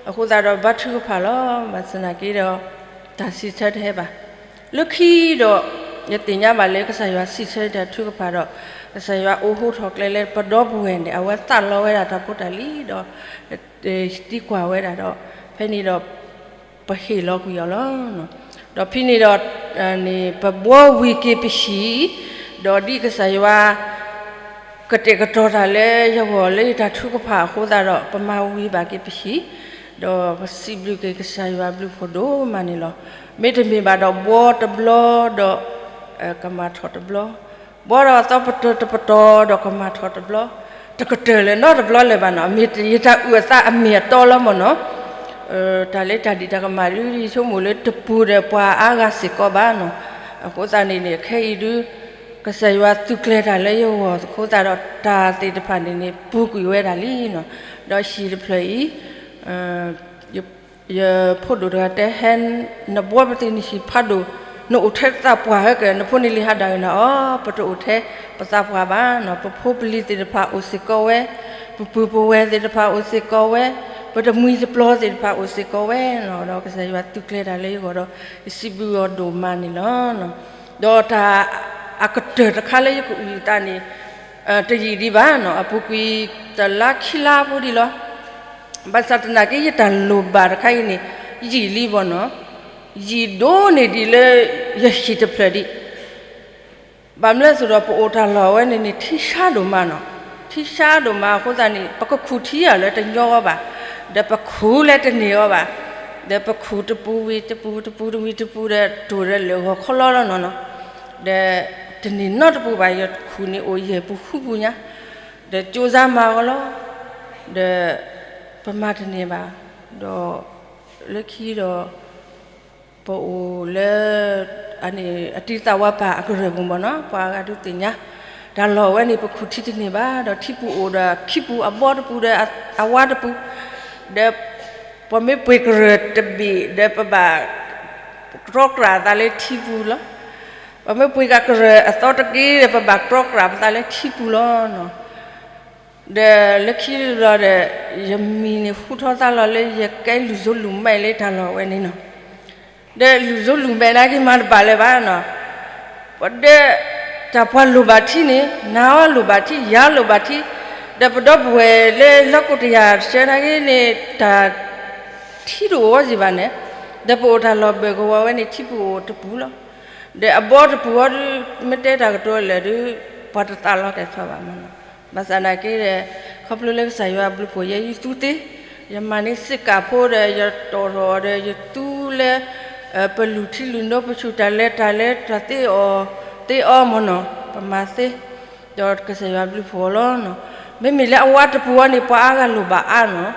အဃိသတးဒီးဘါထုကဖၣ်လီၤ. ဘၣ်ဆၣ်သနာ်က့ဒီး တၢ်စံးဆၢတဟဲဘၣ်. လၢခံဒီး ယသ့ၣ်ညါဘၣ်လၢကစၢ်ယွၤစံးဆၢတၢ်ထုကဖၣ်ဒီး ကစၢ်ယွၤအိးထီၣ်ကျဲလၢပဒီပုၢ်ဝဲၢ်န့ၣ် အဝဲသးလီဝဲဒၣ်တၢ်ဖိတၢ်လံၤဒီး သံကွၢ်ဝဲဒၣ်ဒီး ဖဲန့ၣ်ဒီး ပဟ့ၣ်လီၤကွံာ်အီၤလီၤ. ဒီးဖဲန့ၣ်ဒီး ပဘှီဝံၤက့ၤပဟံၣ်, ဒီးဒ်ကစၢ်ယွၤ ကတဲာ်ကတီၤတၢ်လၢယဂီၢ်လၢယတၢ်ထုကဖၣ်အဃိသတးဒီး ပမၤဝံၤဘၣ်က့ၤပဟံၣ်, ဒီးပစံးဘျုးက့ၤကစၢ်ယွၤဘျုးဖှိၣ်ဒိၣ်မးန့ၣ်လီၤ. မ့တမ့ၢ်ဘၣ်ဒီးဘှီတဘျီဒီး ကမၤထီၣ်တဘျီ, ဘှီဒီးအသီပတၢၢ်တပတီၢ်ဒီးကမၤထီၣ်တဘျီ, တကတၢၢ်လၢၤနီတဘျီလၢၤဘၣ်နီၤ, မ့ၢ်ယတၢ်အုၣ်အသးအမ့ၢ်အတီလီၤမးနီၤ. တၢ်လၢတၢ်ဒံးတၢ်ကမၣ်ဒုး ယဆိကမိၣ်လၢတပူၤဒီးပှၤအါဂၤစ့ၢ်ကီးဘၣ်နီၤ. အဃိသတးန့ၣ်န့ၣ် ခဲအံၤဒုး ကစၢ်ယွၤသုးကျဲၤတၢ်လၢယဂီၢ်အဃိသတးဒီး တၢ်သ့ၣ်တဖၣ်န့ၣ်န့ၣ် ပူၤကွံာ်ဝဲဒၣ်လံနီၤ. ဒီးဟံၣ်တဖျၢၣ်အံၤ ယဖိဒိၣ်တဂၤတဲ ဟဲ နဘှီပသ့ၣ်နဟံၣ်ဖးဒိၣ်, နအိၣ်ထဲသးပှၢ်ဟဲက့ၤ နဖိန့ၣ်လံဟးဒၣ်ဝဲနၤအီၤ, ပတအိၣ်ထဲပသးပှၢ်ဘၣ်နီၤ. ပဖိပလံၤသ့ၣ်တဖၣ်အိၣ်စ့ၢ်ကီးဝဲ, ပပုၢ်ပဝဲၢ်သ့ၣ်တဖၣ်အိၣ်စ့ၢ်ကီးဝဲ, ပတမှံၤတပျီၤသ့ၣ်တဖၣ်အိၣ်စ့ၢ်ကီးဝဲနီၤ. ဒီးကစၢ်ယွၤသုးကျဲၤတၢ်လၢယဂီၢ်ဒီး ယစံးဘျုးအီၤဒိၣ်မးန့ၣ်လီၤ. ဒီးတၢ်အကတၢၢ်တခါလၢယကအုၣ်အသးန့ၣ် တယံာ်ဒံးဘၣ်နီၤ, အပူၤကွံာ်တလါခံလါဖိဒံးလီၤ. ဘၣ်ဆၣ်သနာ်က့ ယတၢ်လိၣ်ဘၣ်တခါအံၤန့ၣ် ယံာ်လံဘၣ်နီၤ, ယံာ်ဒိၣ်န့ၢ်ဒံးလၢယဟံၣ်တဖျၢၣ်ဒံး. ဘၣ်မနုၤအဃိဒီး ပအိၣ်တၢ်လီၢ်ဝဲန့ၣ်န့ၣ် ထံဆါဒိၣ်မးနီၤ, ထံဆါဒိၣ်မးအဃိသတးန့ၣ် ပကခူၣ်ထံအီၤလၢတညီအီၤဘၣ်, ဒီးပခူၣ်လၢတန့ၢ်အီၤဘၣ်, ဒီးပခူၣ်တပူၤဝံၤတပူၤ တပူၤတဝံၤတပူၤဒီး တိၢ်ဒီးလၢာ်ဂီၤခီလီလီၤနီၤနီၤ, ဒီးတန့ၢ်နီတပူၤဘၣ်, ယခူၣ်န့ၣ်အိၣ်ယဲၢ်ပူၤဃုပူၤညါ, ဒီးကၠိစါမၤအီၤလီၤ, ဒီးပမၤတန့ၢ်ဘၣ်, ဒီးလၢခံဒီး ပအိၣ်လၢ အတံၤသးဝးပၢ်အကရၢၢ်ပူၤမးနီၤ, ပှၤအဂၤဒုးသ့ၣ်ညါ, တၢ်လီၢ်ဝဲန့ၣ် ပခူၣ်ထံတန့ၢ်ဘၣ်, ဒီးထံပူၤအိၣ်ဒီးခံပူၤ အဘီတပူၤဒီးအဝါတပူၤ, ဒီးပမ့ၢ်ပှ့ၤကရၢၢ်တဘ့ၣ်ဒီး ပဘၣ်တြီကြၢ်အသးလၢထံပူၤလီၤ. ပမ့ၢ်ပှ့ၤကရၢၢ်အသီတက့ၢ်ဒီး ပဘၣ်တြီကြၢ်ပသးလၢထံပူၤလီၤနီၤ. ဒီးလၢခံတဘျီဒီး ယမံၤန့ၣ်ဟူထီၣ်သါလီၤလၢယကဲလူၤစိလူၤမဲာ်လၢတၢ်လီၢ်ဝဲန့ၣ်နီၤ. ဒီးလူၤစိလူၤမဲာ်နာ်က့မၤတဘၣ်လၢၤဘၣ်နီၤ. ပဒီး တၢ်ပှၤလိၣ်ဘၣ်ထံန့ၣ် နၤအီၤလိၣ်ဘၣ်ထံ ယၤလိၣ်ဘၣ်ထံ, ဒီးပဒီပုၢ်ဝဲၢ်လၢလီၢ်ကိးတယၢ်ဆၢနာ်က့န့ၣ် တၢ်ထံတအိၣ်ဝဲစ့ၢ်ဘၣ်န့ၣ်, ဒီးပအိၣ်တၢ်လီၢ်ဘၢၣ်ကဝီၤဝဲန့ၣ် ထံပူၤအိၣ်တပူၤလီၤ. ဒီးအဘီတပူၤအီၤဒုး မ့ၢ်တဲတၢ်ကတိၤလၢာ်ဒုး ပှၤတသးလီၤကဲၤထီၣ်ဘၣ်မးနီၤ. ဘၣ်ဆၣ်နာ်က့ဒီး ခီဖျိလၢကစၢ်ယွၤဘျုးဖှိၣ်ယဲ ယသူသ့, ယမၤန့ၢ်စ့ၢ်ကီးဖိဒီး ယတီၢ်ထီၣ်အီၤဒီး ယသူ လၢ ပလူၤထံလူၤနိ ပဆူၣ်တၢ်လဲၤတၢ်လဲၤတၢ်သ့အီၣ်သ့အီမ့ၢ်နီၤ, ပမၤသ့, ဒီးကစၢ်ယွၤဘျုးဖှိၣ်အီၤလီၤနီၤ. မ့မ့ၢ်လၢအဝါတပူၤအံၤန့ၣ် ပှၤအါဂၤလိၣ်ဘၣ်အါနီၤ,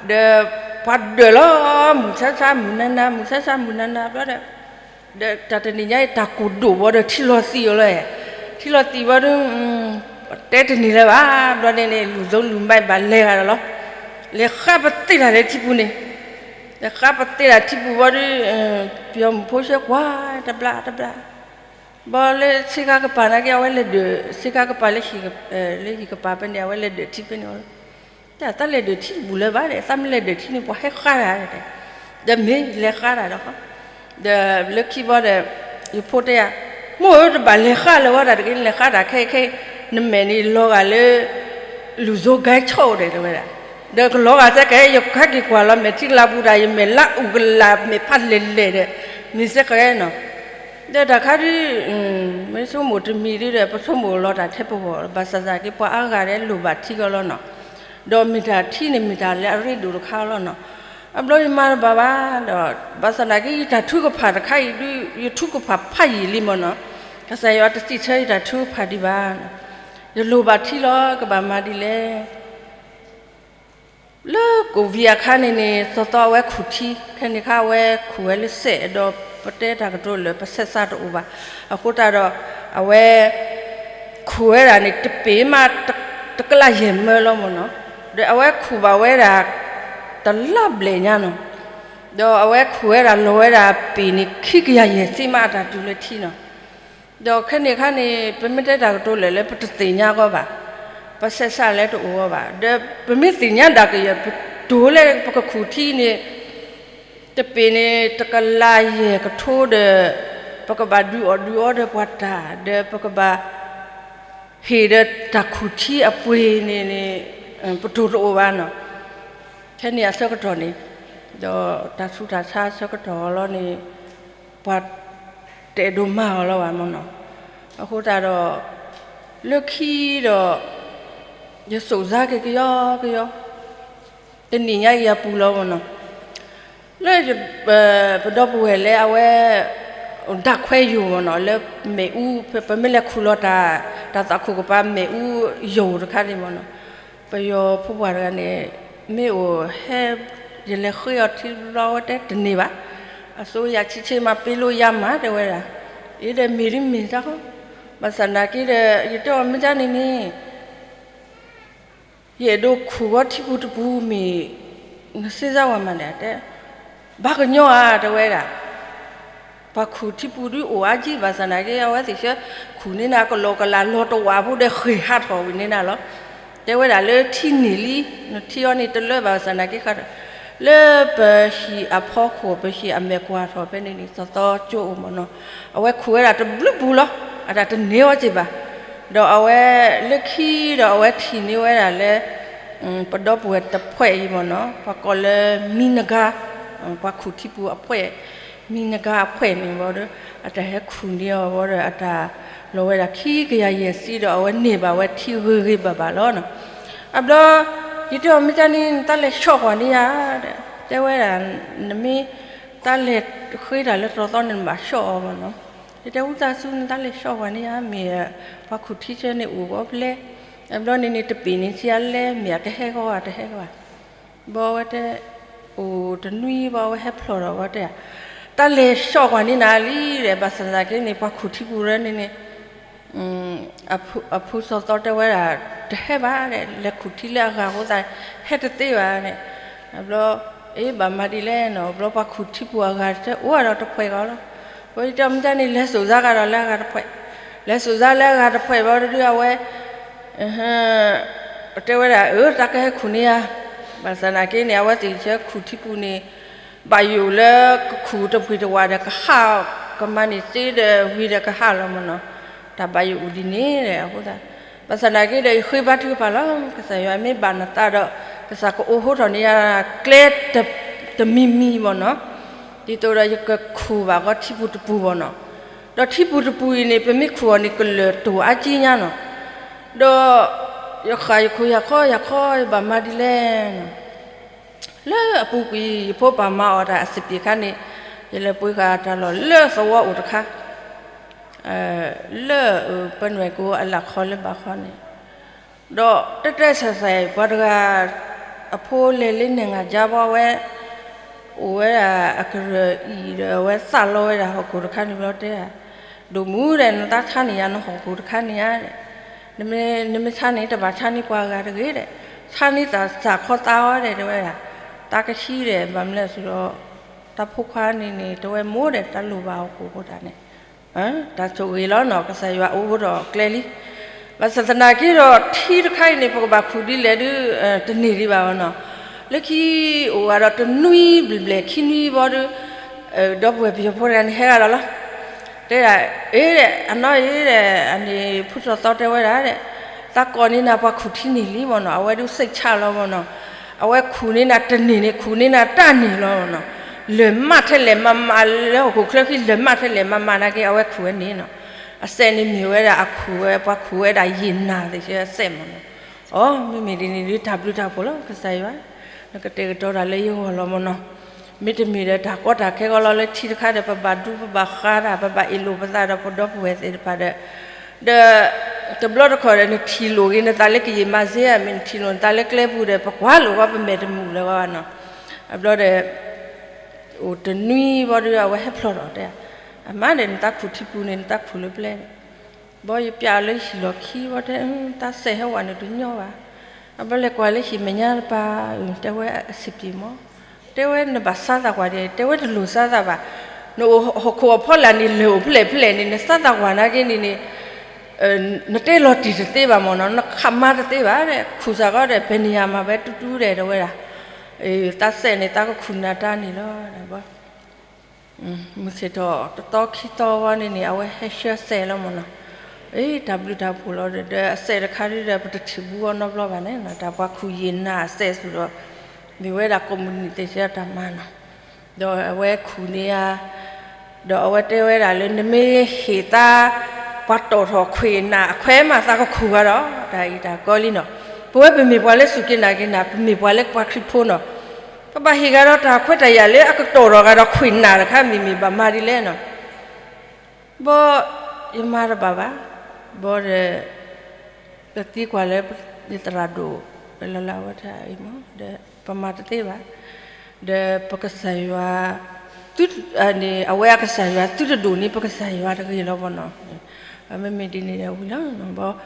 ဒီးပှၤဒၢးလီၤ မုၢ်ဆါဆါမုၢ်နၤနၤ မုၢ်ဆါဆါမုၢ်နၤနၤဘျီဒီး ဒီးတၢ်တနံၤညါအံၤ တၢ်ကိၢ်ဒိၣ်ဘီဒီးထံလီၤသံးအီၤလီၤ. ထံလီၤသံးဘီဒီး တဲတန့ၢ်လၢၤဘၣ်, ဘျီန့ၣ်န့ၣ် လူၤစိလူၤဘၣ်ဘၣ်လဲၤဂၤဒီးလီၤ. လဲၤဃါပသ့တၢ်လၢထံပူၤန့ၣ်, လဲၤဃါပသ့တၢ်ထံပူၤဘီဒီး ပယီၤမုၣ်ဖိဆှၢကွၢ်တဘျါတဘျါ ဘီလၢဆ့ကၤကပၤနာ်က့ အဝဲလဲၤဒၢး ဆ့ကၤကပၤလၢ လၢဟံၣ်ကပၤဖဲန့ၣ် အဝဲလဲၤဒၢးထံဖဲန့ၣ်လီၤ. တၢ်သးလဲၤဒၢးထံတပူၤလၢၤဘၣ်ဒီး သးမ့ၢ်လဲၤဒၢးထံန့ၣ် ပှၤဟဲဃါတၢ်ဒီး ဒီးမ့ၢ်လဲၤဃါတၢ်ဒီး ဒီးလၢခံဘီဒီး ယဖိတဲယၤ, မိၢ်ဧၢ တဘၣ်လဲၤဃါလၢၤဝဲဒၣ်တဂ့ၤ နလဲၤဃါတၢ်ခဲခဲ နမဲာ်န့ၣ်လီၤဂာ်လၢ လူၤစိကဲဆိၣ်ဒီး တဲဝဲဒၣ်. ဒီးကလီၤဂာ်စဲကဲ ယကဟဲက့ၤကွၢ်လီၤမဲာ်ထံကလၤပူၤတၢ် ယမဲာ်လၢအူကလးမဲာ်ဖးလဲၢ်လဲၢ်ဒီး မ့ၢ်စဲကဲနီၤ. ဒီးတၢ်ခါဒုး မ့ၢ်ဆိကမိၣ်တမံၤဒုဒီး ပဆိကမိၣ်လီၤတၢ်ထဲပဂီၢ် ဘၣ်ဆၣ်သနာ်က့ ပှၤအါဂၤဒီးလိၣ်ဘၣ်ထံကီလီၤနီၤ. ဒီးမ့ၢ်တၢ်ထံန့ၣ် မ့ၢ်တၢ်လၢအရ့ဒိၣ်တခါလီၤနီၤ. အဘျီယမၤတဘၣ်ဘၣ်ဒီး ဘၣ်ဆၣ်သနာ်က့ ယတၢ်ထုကဖၣ်တခါအံၤဒုး ယထုကဖၣ်ဖးယံာ်လံမ့ၢ်နီၤ. ကစၢ်ယွၤတစံးဆၢယတၢ်ထုကဖၣ်ဒံးဘၣ်. ယလိၣ်ဘၣ်ထံလီၤ ကဘၣ်မၤဒ်လဲၣ် လၢကိၣ်ဝံၤအခါန့ၣ်န့ၣ် သီသီအဝဲခူၣ်ထံ, ခဲန့ၣ်ခါ အဝဲခူၣ်ဝဲလၢစဲး ဒီးပတဲတၢ်ကတိၤလၢပဆဲးစးတအိၣ်ဘၣ်. အဃိသတးဒီး အဝဲ ခူၣ်ဝဲဒၣ်န့ၣ် တပ့ၤမး တကလးယဲၢ်မၢလီၤမ့ၢ်နီၤ. ဒီးအဝဲခူၣ်ဘၣ်ဝဲဒၣ် တလါဘျဲၣ်ညါနီၤ. ဒီးအဝဲခူၣ်ဝဲဒၣ်လီၤဝဲဒၣ်ပ့ၤန့ၣ် ခံကယၤယဲၢ်ဆံမး အတၢ်တုၤလၢထံနီၤ. ဒီးခဲန့ၣ်အခါန့ၣ် ပမ့ၢ်တဲတၢ်ကတိၤလၢာ်လၢပတသ့ၣ်ညါအီၤဘၣ်, ပဆဲးစးလၢတအိၣ်အီၤဘၣ်. ဒီးပမ့ၢ်သ့ၣ်ညါဒၣ်ကယဲၢ် ပတိၤလၢပကခူၣ်ထံန့ၣ် တပ့ၤန့ၣ် တကလးယဲၢ်ကထိဒီး ပကဘၣ်ဒုးအီၣ်ဒုးအီဒီးပှၤတၢ် ဒီးပကဘၣ် ဟ့ၣ်ဒီးတၢ်ခူၣ်ထံအပှ့ၤန့ၣ်န့ၣ် ပတိၤတအိၣ်ဘၣ်နီၤ. ခဲန့ၣ်အဆၢကတီၢ်န့ၣ် ဒီးတၢ်ဆူးတၢ်ဆါအဆၢကတီၢ်လီၤန့ၣ် ပှၤတအဲၣ်ဒိးမၤအီၤလီၤဘၣ်မ့ၢ်နီၤ. အဃိသတးဒီး လၢခံဒီး ယစိာ်စါက့ၤကယီကယီ တနံၤညါအံၤအပူၤလီၤမ့ၢ်နီၤ. လၢ ပဒီပုၢ်ဝဲၢ်လၢအဝဲ ဒၣ်ခွဲယိာ်မ့ၢ်နီၤ လၢမ့ၣ်အူ ပမ့ၢ်လဲၤခူၣ်လီၤတၢ် တၢ်သးခူၣ်ကပၤမ့ၣ်အူယိာ်တခါန့ၣ်မ့ၢ်နီၤ. ပယီၤဖိပှၢ်တဂၤန့ၣ် မ့ၢ်အိၣ်ဟဲ ယလဲၤဃ့အီၤထံဘျီဝဲတဲတန့ၢ်ဘၣ်. အစိုးရချစ်ချစ်မှပေးလို့ရမှာ တဲဝဲဒၣ်. အံၤဒီးမ့ၢ်ဒ်မ့ၢ်တၢ်ဃီ ဘၣ်ဆၣ်သနာ်က့ဒီး ယတဲအီၤမ့ၢ်ဒ်န့ၣ်န့ၣ် ယအဲၣ်ဒိးခူၣ်ဂီၤထံပူၤတပူၤမ့ၢ် နစ့စါဝဲမးန့ၣ် တဲ ဘၣ်ကညီဧါ တဲဝဲဒၣ်. ပှၤခူၣ်ထံပူၤဒုးအိၣ်အါကံ ဘၣ်ဆၣ်သနာ်က့ အဝဲသ့ၣ်ဆၢ ခူၣ်န့ၢ်နၤကလီကလးလီၤတဝာ်ဖိဒီးဃ့ၢ်ဟးထီၣ်ဝံၤန့ၢ်နၤလီၤ. တဲဝဲဒၣ်လၢထံန့ၢ်လံ နထံအီၤန့ၣ်တလၢဘၣ်ဆၣ်သနာ်က့ဃးထီၣ် လၢပဟံၣ်အဖီခိၣ် ပဟံၣ်အမဲာ်ကွၢ်ထီၣ်ဖဲန့ၣ်န့ၣ် သီသီကၠိအိၣ်မ့ၢ်နီၤ. အဝဲခူၣ်ဝဲဒၣ်တဘျုးပူၤလီၤ အတၢ်တန့ၢ်အီၤက့ဘၣ်. ဒီးအဝဲလၢခံဒီးအဝဲထံၣ်န့ၢ်ဝဲဒၣ်လၢ ပဒီပုၢ်ဝဲၢ်တဖှဲးအံၤမ့ၢ်နီၤ ပှၤကိးလၢမံနဂါ ပှၤခူၣ်ထံပူၤအဖှဲး မံနဂါအဖှဲးန့ၣ်ဘီဒီး အတၢ်ဟဲခူၣ်န့ၢ်အီၤဘီဒီး အတၢ်လီၤဝဲဒၣ်ခံကယၤယဲၢ်ဆံဒီး အဝဲန့ၢ်ဘၣ်ဝဲထံဂ့ၤဂ့ၤဘၣ်ဘၣ်လီၤ. အဘျီ ယတဲအီၤမ့ၢ်တၢ်န့ၣ် နတၢ်လဲၤဆီၣ်ကွၢ်န့ၢ်ယၤ တဲဝဲဒၣ် နမ့ၢ်တၢ်လဲၤဃ့တၢ်လၢတရီသီန့ၣ် နဘၣ်ဆီၣ်အီၤမ့ၢ်နီၤ. ယတဲဝံသးစူၤ နတၢ်လဲၤဆီၣ်ကွၢ်န့ၢ်ယၤ မ့ၢ်ပှၤခူၣ်ထံဆၢန့ၣ်အိၣ်ဂီၢ်ဖျဲၣ် အဘျီန့ၣ်န့ၣ် တပ့ၤန့ၣ်ဆံးအါလဲၣ် မ့ၢ်အကဟဲဂီၤဂၤတဟဲဂီၤဘၣ်. ဘီဝဲတဲ အိၣ်တနွံဘီ အဝဲဟဲဖျိးဒီးဝဲတဲ တၢ်လဲၤဆီၣ်ကွၢ်န့ၢ်နၤလံဒီး ဘၣ်ဆၣ်သနာ်က့န့ၣ် ပှၤခူၣ်ထံပူၤရၢန့ၣ်န့ၣ် အဖိစီၤသီတဲဝဲဒၣ် တဟဲဘၣ်ဒီး လဲၤခူၣ်ထံလၢအဂၤအဃိသတး ဟဲတသ့ဘၣ်န့ၣ်. အဘျီ အ့ ဘၣ်မၤဒ်လဲၣ်နီၤ အဘျီပှၤခူၣ်ထံပူၤအဂၤတအိၣ်ဒီးတဖှဲးဂီၤလီၤ. ပဝဲယတဲမ့ၢ်တၢ်န့ၣ် လဲၤစိာ်စါဂၤဒီးလၢအဂၤတဖှဲး လဲၤစိာ်စါလၢအဂၤတဖှဲးဘီတဒုအဝဲ တဲဝဲဒၣ် အၢ တၢ်ကဟဲခူၣ်န့ၢ်ဧါ. ဘၣ်ဆၣ်သနာ်က့န့ၣ် အဝဲသ့ၣ်ဆၢခူၣ်ထံပူၤန့ၣ် ဘၣ်ယိၣ်လၢကခူၣ်တဖှံးတဝးဒီးကဟး ကမၤန့ၢ်သ့ဒီးဝံၤဒီးကဟးလီၤမ့ၢ်နီၤ. တၢ်ဘၣ်ယိၣ်အိၣ်ဒ်န့ၣ်ဒီးအဃိသတး ဘၣ်ဆၣ်သနာ်က့ဒီး ယဃ့ဘါထုကဖၣ်လီၤ. ကစၢ်ယွၤမ့ၢ်ဘၣ်နသးဒီး ကစၢ်ကအိးထီၣ်န့ၢ်ယၤကျဲတမံၤမံၤမ့ၢ်နီၤ. ဒ်သိးဒီးယကခူၣ်ဘၣ်ဃီထံပူၤတပူၤမ့ၢ်နီၤ. ဒီးထံပူၤတပူၤအံၤန့ၣ် ပမ့ၢ်ခူၣ်အီၤန့ၣ် ကလၢၢ်တိၢ်အါကံညါနီၤ. ဒီးယဃၣ်ယခိၣ်ယၤခီယၤခီ ယဘၣ်မၤဒ်လဲၣ်နီၤ. လၢအပူၤကွံာ် ယဖိပၢ်မၤအီၣ်တၢ်အစပံးခါန့ၣ် ယလဲၤပှ့ၤဃာ်တၢ်လီၢ်လၢသဝီအိၣ်တခါ, လၢပနွဲၣ်ကိအလၢၢ်ခီလၢဘၣ်ခီန့ၣ်, ဒီးတဲတဲဆဲးဆဲး ပှၤတဂၤ အဖိလဲၤလၢနဲၣ်ငါ်ကၠါဘီဝဲ, အိၣ်ဝဲဒၣ်အကရၢၢ်အံၤဒီး အဝဲသးလီဝဲဒၣ်ဟီၣ်ခိၣ်တခါန့ၣ်ဘျီတဲ, ဒိၣ်မူဒီး နသးဆါန့ၢ်ယၤနဟီၣ်ခိၣ်တခါန့ၣ်ဧါ, နမ့ၢ်ဆါန့ၢ် တဘၣ်ဆါန့ၢ်ပှၤဂၤတဂ့ၤဒီး, ဆါန့ၢ်သးစၢ်ခီသးအီၤဒီး တဲဝဲဒၣ်, သးကဆံဒီး ဘၣ်မနုၤလဲၣ်အသိးဒီး တၢ်ဖိခွါန့ၣ်န့ၣ် တဲဝဲမိၢ်ဒီး တၢ်လိၣ်ဘၣ်ဟီၣ်ခိၣ်အဃိသတးန့ၣ်, တၢ်ဆိၣ်ဂ့ၤလီၤနီၤ ကစၢ်ယွၤအိၣ်ဒီးကျဲလံ. ဘၣ်ဆၣ်သနာ်က့ဒီး ထံတခါအံၤန့ၣ် ပကဘၣ်ခူၣ်ဒ်လဲၣ်ဒုး တန့ၢ်ဒံးဘၣ်အီၤနီၤ. လၢခံအိၣ်ဝဲဒီးတနွံဘျဲၣ်ဘျဲၣ်ခံနွံဘီဒုး ဒီပုၢ်ဝဲၢ်ပယီၤဖိတဂၤန့ၣ်ဟဲဂၤဒီးလီၤ. တဲဒၣ်, အ့ဒီး အနီၢ်အ့ဒီး အန့ၣ် ဖုထီၣ်သီတဲဝဲဒၣ်ဒီး, သးကိးန့ၢ်နၤပှၤခူၣ်ထံန့ၢ်လံမ့ၢ်နီၤ, အဝဲဒုးစိတ်ချလီၤမ့ၢ်နီၤ. အဝဲခူၣ်န့ၢ်နၤတန့ၢ်န့ၣ် ခူၣ်န့ၢ်နၤတၢ်န့ၢ်လီၤမ့ၢ်နီၤ. လၢၢ်မးထဲလဲၣ်မးမးလၢဟီၣ်ခိၣ်ချၢခံ လၢၢ်မးထဲလဲၣ်မးမးနာ်က့ အဝဲခူၣ်ဝဲန့ၣ်နီၤ. အစဲးန့ၣ်မ့ၢ်ဝဲဒၣ်အခူၣ်ဝဲ ပှၤခူၣ်ဝဲဒၣ်ယံာ်နၢ်သ့ၣ်ဆဲးအစဲးမ့ၢ်နီၤ. အိ မ့မ့ၢ်ဒ်န့ၣ်ဒုး တၢ်ဘျုးတၢ်ဖှိၣ်လီၤ ကစၢ်ယွၤ, နကတဲာ်ကတီၤတၢ်လၢယဂီၢ်လီၤမ့ၢ်နီၤ. မ့တမ့ၢ်ဒီးတၢ်ကီတၢ်ခဲဂီၢ်လီၤ လၢထံတခါဒီး ပဘၣ်ဒူပဘၣ်ဃါတၢ် ပဘၣ်အ့ၣ်လိာ်ပသးဒီးပဒီပုၢ်ဝဲၢ်သ့ၣ်တဖၣ်ဒီး, ဒီး တဘျီတခီၣ်ဒီး နထံၣ်လိာ်က့ၤနသးလၢကယံာ်မးစ့ဧါ, မ့ၢ်နထံၣ်လိာ်နသးလၢကျဲပူၤဒီး ပကွၢ်လိာ်ဝဲ ပမဲာ်တမုာ်လၢၤဝဲနီၤ. အဘျီဒီး အိၣ်တနွံဘီဒီး အဝဲဟဲဖျိးထီၣ်တဲ, အမါဒီး နသးခူၣ်ထံပူၤန့ၣ် နသးခူၣ်လၢပျဲၢ် ဘီယပျးအီၤလၢဟံၣ်လီၢ်ခံဘီတဲ, တၢ်စဲးဟဲဝဲန့ၣ်တညီဘၣ်. အဘျီလဲၤကွၢ်လၢဟံၣ်မဲာ်ညါတပၤ, တဲဝဲအဆံးပျံၤမး, တဲဝဲနဘၣ်စါသးကွၢ်ဒံး, တဲဝဲတလိၣ်စါသးဘၣ်. နအိၣ်ဟီၣ်ခိၣ်အဖီလာ်န့ၣ် လၢၢ်အိၣ်ဖဲလဲၣ်ဖဲလဲၣ်န့ၣ် နစါသးကွၢ်နာ်က့န့ၣ်န့ၣ် နတဲလီၤတံၢ်တသ့ဘၣ်မ့ၢ်နီၤ, နခးမါတသ့ဘၣ်ဒီး ခူၣ်စ့ၢ်ကီးဒီး ဖဲန့ၣ်ယၤမၤဝဲတူတူဒီး တဲဝဲဒၣ်, တၢ်စဲးန့ၣ် သးကခူၣ်နၤတၢ်န့ၣ်လီၤ. မုၢ်ဆ့ၣ်ထီၣ်တသီခံသီဝဲန့ၣ်န့ၣ် အဝဲဟဲဆှၢစဲးလီၤမ့ၢ်နီၤ. အ့ တၢ်ဘျုးတၢ်ဖှိၣ်လီၤဒီး အစဲးတခါဒုဒီး ပတထံၣ်ဘူးအီၤနီတဘျီဘၣ်န့ၣ် တၢ်ပှၤခူၣ်ယံာ်နၢ်အစဲးဆူၣ်ဒီး မ့ၢ်ဝဲဒၣ်ကိးမုၢ်နံၤသ့ၣ်စ့ၢ်တၢ်မၤနီၤ. ဒီးအဝဲခူၣ်န့ၢ်ဧါ, ဒီးအဝဲတဲဝဲဒၣ်လၢ နမ့ၢ်ဟ့ၣ်သး ပှၤတီၣ်ထီၣ်ခွံၣ်နၢ်အခွဲးမး သးကခူၣ်ဂၤဒီး တၢ်အံၤတၢ်ကီလံနီၤ. ပဝဲပမ့ၢ်ပှၤလၢစူၢ်က့ၤနာ်က့ၤနၤ ပမ့ၢ်ပှၤလၢပှၤခရံာ်ဖိနီၤ, ပဘၣ်ဟ့ၣ်ဂၤဒီးတၢ်ခွဲးတၢ်ယာ်လၢအကတီၢ်ထီၣ်ဂၤဒီး ခွံၣ်နၢ်တခါ မ့မ့ၢ်ဘၣ်မၤဒ်လဲၣ်နီၤ. ဘီ ယမၤတဘၣ်ဘၣ်, ဘီဒီး ပသံကွၢ်လၢ ယသရၣ်ဒိၣ် လၢလၢအဝဲတၢ်အံၤမး ဒီးပမၤတသ့ဘၣ်, ဒီးပကစၢ်ယွၤ သု န့ၣ် အဝဲအကစၢ်ယွၤ သုတဒိၣ်န့ၢ်ပကစၢ်ယွၤတဂ့ၤလီၤဘီနီၤ. မ့မ့ၢ်ဒ်န့ၣ်ဒီးဝံၤလီၤဘီ,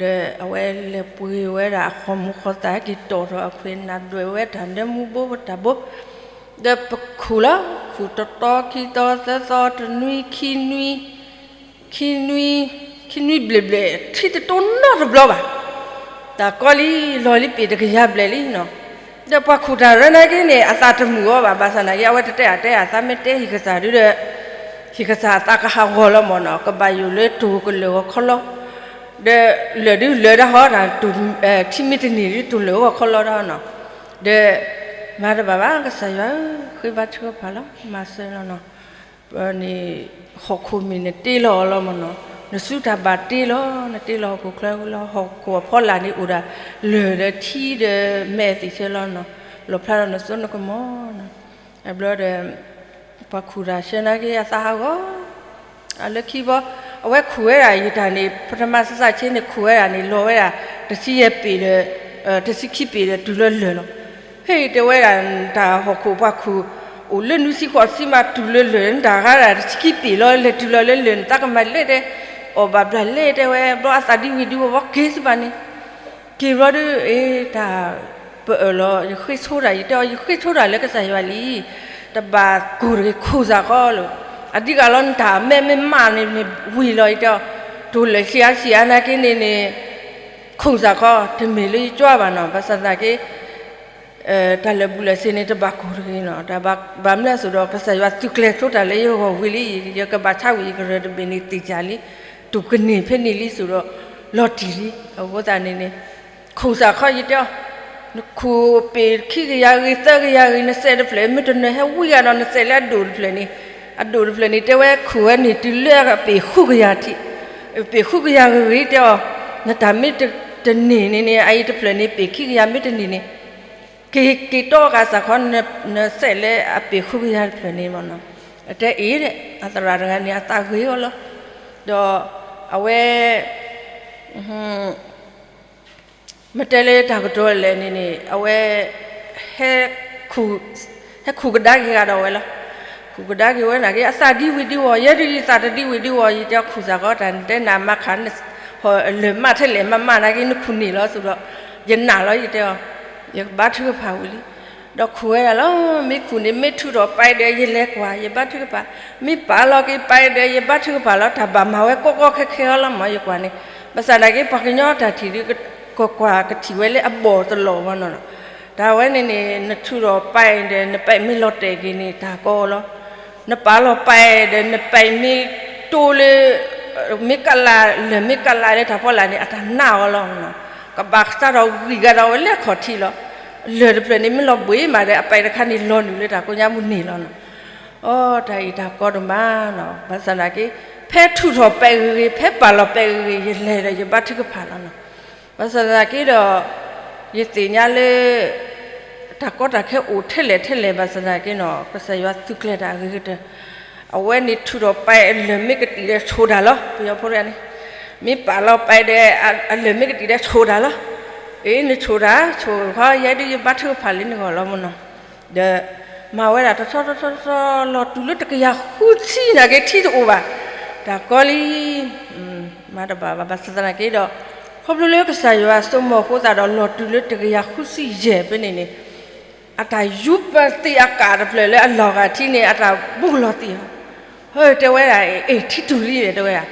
ဒီးအဝဲလဲၤပှ့ၤဝဲဒၣ်အဃီမူဃီသး က့ၤတီၣ်ထီၣ်အခွံၣ်နၢ်ဒွဲၣ်ဝဲတၢ်ဒၢမူဘိတၢ်ဘိ, ဒီးပခူၣ်လီၤ, ခူၣ်တသီခံသီသၢသီတနွံခံနွံ ခံနွံ, ခံနွံဘျဲၣ်ဘျဲၣ် ထံတတိၢ်နီတဘျီဘၣ်. တၢ်ကီလံ လီၤလံပ့ၢ်တကယၤဘျဲၣ်လံနီၤ. ဒီးပှၤခူၣ်တၢ်ရၢနာ်က့န့ၣ် အသးတမုာ်အီၤဘၣ်, ဘၣ်ဆၣ်နာ်က့ အဝဲတတဲအတဲအသး မ့ၢ်တဲဟံၣ်ကစၢ်ဒုဒီး ဟံၣ်ကစၢ်အသးကဟးဂီၤလီၤမ့ၢ်နီၤ, ကဘၣ်ယိၣ်လၢတိၢ်ကလၢာ်ဂီၤခီလီၤ. ဒီးလၢာ်ဒုလၢာ်ဒၣ်ဟီတၢ်, ထံမ့ၢ်တန့ၢ်ဒုတိၢ်လၢာ်ဂီၤခီလီၤဒၣ်နီၤ. ဒီးမၤတဘၣ်ဘၣ် ကစၢ်ယွၤဧၢ, ဃ့ဘါထုကဖၣ်လီၤ မၤစၢၤလီၤနီၤ. န့ၣ် ဟီၣ်ခိၣ်မ့ၢ်နတ့လီၤအီၤလီၤမ့ၢ်နီၤ, နစုတၢ်ဘၣ်တ့လီၤ, နတ့လီၤဟီၣ်ခိၣ်ချၢလီၤ, ဟီၣ်ခိၣ်အဖီလာ်န့ၣ်အိၣ်ဒၣ် လၢၢ်ဒီးထံဒီးမဲာ်သ့ၣ်ဆဲလီၤနီၤ, လီၣ်ဖျါဒီးနစိနကမီၤနီၤ. အဘျီဒီး ပှၤခူၣ်တၢ်ဆှၢနာ်က့အသးဟးဂီၤ အလၢခံဘီ, အဝဲခူၣ်ဝဲဒၣ်ယတၢ်န့ၣ် ပထမစစချင်းန့ၣ် ခူၣ်ဝဲဒၣ်န့ၣ် လီၤဝဲဒၣ် တဆံယဲၢ်ပ့ၢ်ဒီး တဆံခံပ့ၢ်ဒီးတုၤလၢလၢၢ်လီၤ. ဟ့ၣ်တဲဝဲဒၣ် တၢ်ဟီၣ်ခိၣ်ပှၤခူၣ် အိၣ်လၢနွံဆံဃိးဆံမး တုၤလၢလၢၢ် နတၢ်ဂၤဒၣ်တဆံခံပ့ၢ်လီၤ လဲၤတုၤလီၤလၢလၢၢ် နသးကမၤလဲၣ်တဲ အီၣ်ဘၣ်ဘျၣ်လဲၣ်တဲဝဲ ဘျီအသးဒံဝံၤဒံဝီၤက့ၤစ့ၢ်ဘၣ်န့ၣ် က့ၤဘျီဒုး အ့ တၢ် ပအၢၣ်လီၤ ယဃ့ဆိတၢ် ယတဲအီၤ ယဃ့ဆိတၢ်လၢကစၢ်ယွၤလံ, တဘၣ်ကိၢ်တဂ့ၤ ခူၣ်စ့ၢ်ကီးလီၤ. အဓိကလီၤ နတၢ်အမဲမ့ၢ်မးန့ၣ် မ့ၢ်ဝံၤလီၤ ယတဲအီၤ, တိၢ်လၢာ်ဆံးအါဆံးအါနာ်က့န့ၣ်န့ၣ် ခူၣ်စ့ၢ်ကီး တမ့ၢ်လၢယကွၢ်ဘၣ်နီၤ, ဘၣ်ဆၣ်သနာ်က့ တၢ်လၢာ်ဘူၣ်လၢာ်စ့န့ၣ် တဘၣ်ကိၢ်တဂ့ၤနီၤ, တၢ်ဘၣ်မနုၤအသိးဒီး ကစၢ်ယွၤသုးကျဲၤဆိတၢ်လၢယဂီၢ်ဝံၤလံ, ယကဘၣ်ဆါဝံၤ ယကရၢၢ်တဘ့ၣ်န့ၣ်သ့ၣ်ကၢ်လံ, တိၢ်ကန့ၢ်ဖဲန့ၣ်လံသိးဒီး လီၤတံၢ်လံ, အဃိသတးန့ၣ်န့ၣ် ခူၣ်စ့ၢ်ကီး ယတဲအီၤ, နခူၣ်ပ့ၢ်ခံကယၤဂ့ၤ သၢကယၤဂ့ၤ နစဲးတဖျၢၣ် မ့ၢ်တနၢၤဟဲဝံဂၤဒီး နစဲးလၢအဒိၣ်တဖျၢၣ်န့ၣ်, အဒိၣ်တဖျၢၣ်န့ၣ် တဲဝဲခူၣ်ဝဲန့ၣ် တုၤလၢအပ့ၢ်ဃုကယၤထံး, ပ့ၢ်ဃုကယၤဂ့ၤဂ့ၤ တဲအီၤ, နတၢ်မ့ၢ်တန့ၢ်န့ၣ်န့ၣ် အအံၤတဖျၢၣ်န့ၣ် ပ့ၢ်ခံကယၤမ့ၢ်တန့ၢ်န့ၣ် က့ၤက့ၤတီဂၤစ့ၢ်ကီး နစဲးလၢအပ့ၢ်ဃုကယၤတဖျၢၣ်န့ၣ်မ့ၢ်နီၤ. အတဲအ့ၣ်ဒီး အသရၣ်တဂၤန့ၣ် အသးဂ့ၤအီၤလီၤ. ဒီးအဝဲ မ့ၢ်တဲလၢတၢ်ကတိၤလဲၣ်န့ၣ်န့ၣ် အဝဲ ဟဲခူၣ်ကဒါက့ၤဂၤဒီးဝဲလီၤ. ခူၣ်ကဒါက့ၤဝဲနာ်က့ အသးဒံဝံၤဒံဝီၤ, ယဲဒုးယသးတဒံဝံၤဒံဝီၤ, ယတဲခူၣ်စ့ၢ်ကီး တၢ်နတဲနၤမၤခး လၢာ်မးထဲလဲၣ်မးမးနာ်က့ နခူၣ်န့ၢ်လီၤသုဒီး ယနာ်လီၤ ယတဲအီၤ, ယကဘါထုကဖၣ်ဝံၤလံ. ဒီးခူၣ်ဝဲဒၣ်လီၤ. မ့ၢ်ခူၣ်န့ၣ် မ့ၢ်ထုးထီၣ်ပာ်ဒီး ယလဲၤကွၢ် ယဘါထုကဖၣ်, မ့ၢ်ပာ်လီၤက့ၤပာ်ဒီး ယဘါထုကဖၣ်လီၤ. တၢ်ဘၣ်မၤဝဲကီကီခဲခဲအီၤလီၤ မ့ၢ်ယကွၢ်န့ၣ်. ဘၣ်ဆၣ်နာ်က့ ပှၤကညီတၢ်ထံၣ်ဒုး ကကွၢ်ကထံၣ်ဝဲလၢအဘီၣ်တလီၢ်မ့ၢ်နီၤ. တၢ်ဝဲန့ၣ်န့ၣ် နထုးထီၣ်ပာ်ဒီး နပာ်မ့ၢ်လီၤတဲာ်က့ၤန့ၣ် တၢ်ကီလီၤ. နပာ်လီၤပာ်ဒီး နပာ်မ့ၢ်တိၢ်လၢ မ့ၢ်ကလး လၢာ်မ့ၢ်ကလးလၢတၢ်ဖီလာ်န့ၣ် အတၢ်နာ်အီၤလီၤ. ကဘၣ်စးထီၣ်ဂံၢ်ဂၤဒီးဝဲလၢအခီၣ်ထံးလီၤ. လၢာ်တဖျၢၣ်န့ၣ် မ့ၢ်လီၤဘှံးမးဒီး အပာ်တခါန့ၣ် လီၤနုာ်လၢတၢ်ကိးညါပူၤန့ၣ်လီၤနီၤ. အိ တၢ်အံၤတၢ်ကီဒိၣ်မးနီၤ. ဘၣ်ဆၣ်သနာ်က့ ဖဲထုးထီၣ်ပာ်ဂ့ၤဂ့ၤ ဖဲပာ်လီၤပာ်ဂ့ၤဂ့ၤ ယလဲၤဒီးယဘါထုကဖၣ်လီၤနီၤ. ဘၣ်ဆၣ်သနာ်က့ဒီး ယသ့ၣ်ညါလၢ တၢ်ကီတၢ်ခဲအိၣ်ထဲလဲၣ်ထဲလဲၣ် ဘၣ်ဆၣ်သနာ်က့နီၤ ကစၢ်ယွၤသုးကျဲၤတၢ်အဂ့ၤကတၢၢ်. အဝဲန့ၣ်ထုးထီၣ်ပာ်အလၢာ်မ့ၢ်ကတံာ်ဒီးဆိၣ်တၢ်လီၤ. ပယီၤဖိတဂၤန့ၣ် မ့ၢ်ပာ်လီၤပာ်ဒီး အလၢာ်မ့ၢ်ကတံာ်ဒီးဆိၣ်တၢ်လီၤ. အ့ နဆိၣ်တၢ် ဆိၣ်ခီ ယဲဒုးယဘါထုကဖၣ်လၢနဂီၢ်လီၤမ့ၢ်နီၤ. ဒီးမၤဝဲဒၣ်တဆီဆီဆီဆီ လီၤတုၤလၢတကယၤဃုဆံနာ်က့ထံတအိၣ်ဘၣ်. တၢ်ကီလံ မၤတဘၣ်ဘၣ် ဘၣ်ဆၣ်သနာ်က့ဒီး ခီဖျိလၢကစၢ်ယွၤစိမိၤဃိသတးဒီးလီၤတုၤလၢတကယၤဃုဆံယဲၢ်ဖဲန့ၣ်န့ၣ် အတၢ်ယူပသံးအကၣ်တဖျၢၣ်လၢအလီၢ်ဂာ်ထံန့ၣ် အတၢ်ဘူးကလီၤသံးအီၤ. ဟဲ တဲဝဲဒၣ် အ့ ထံတူၢ်လံဒီး တဲဝဲဒၣ်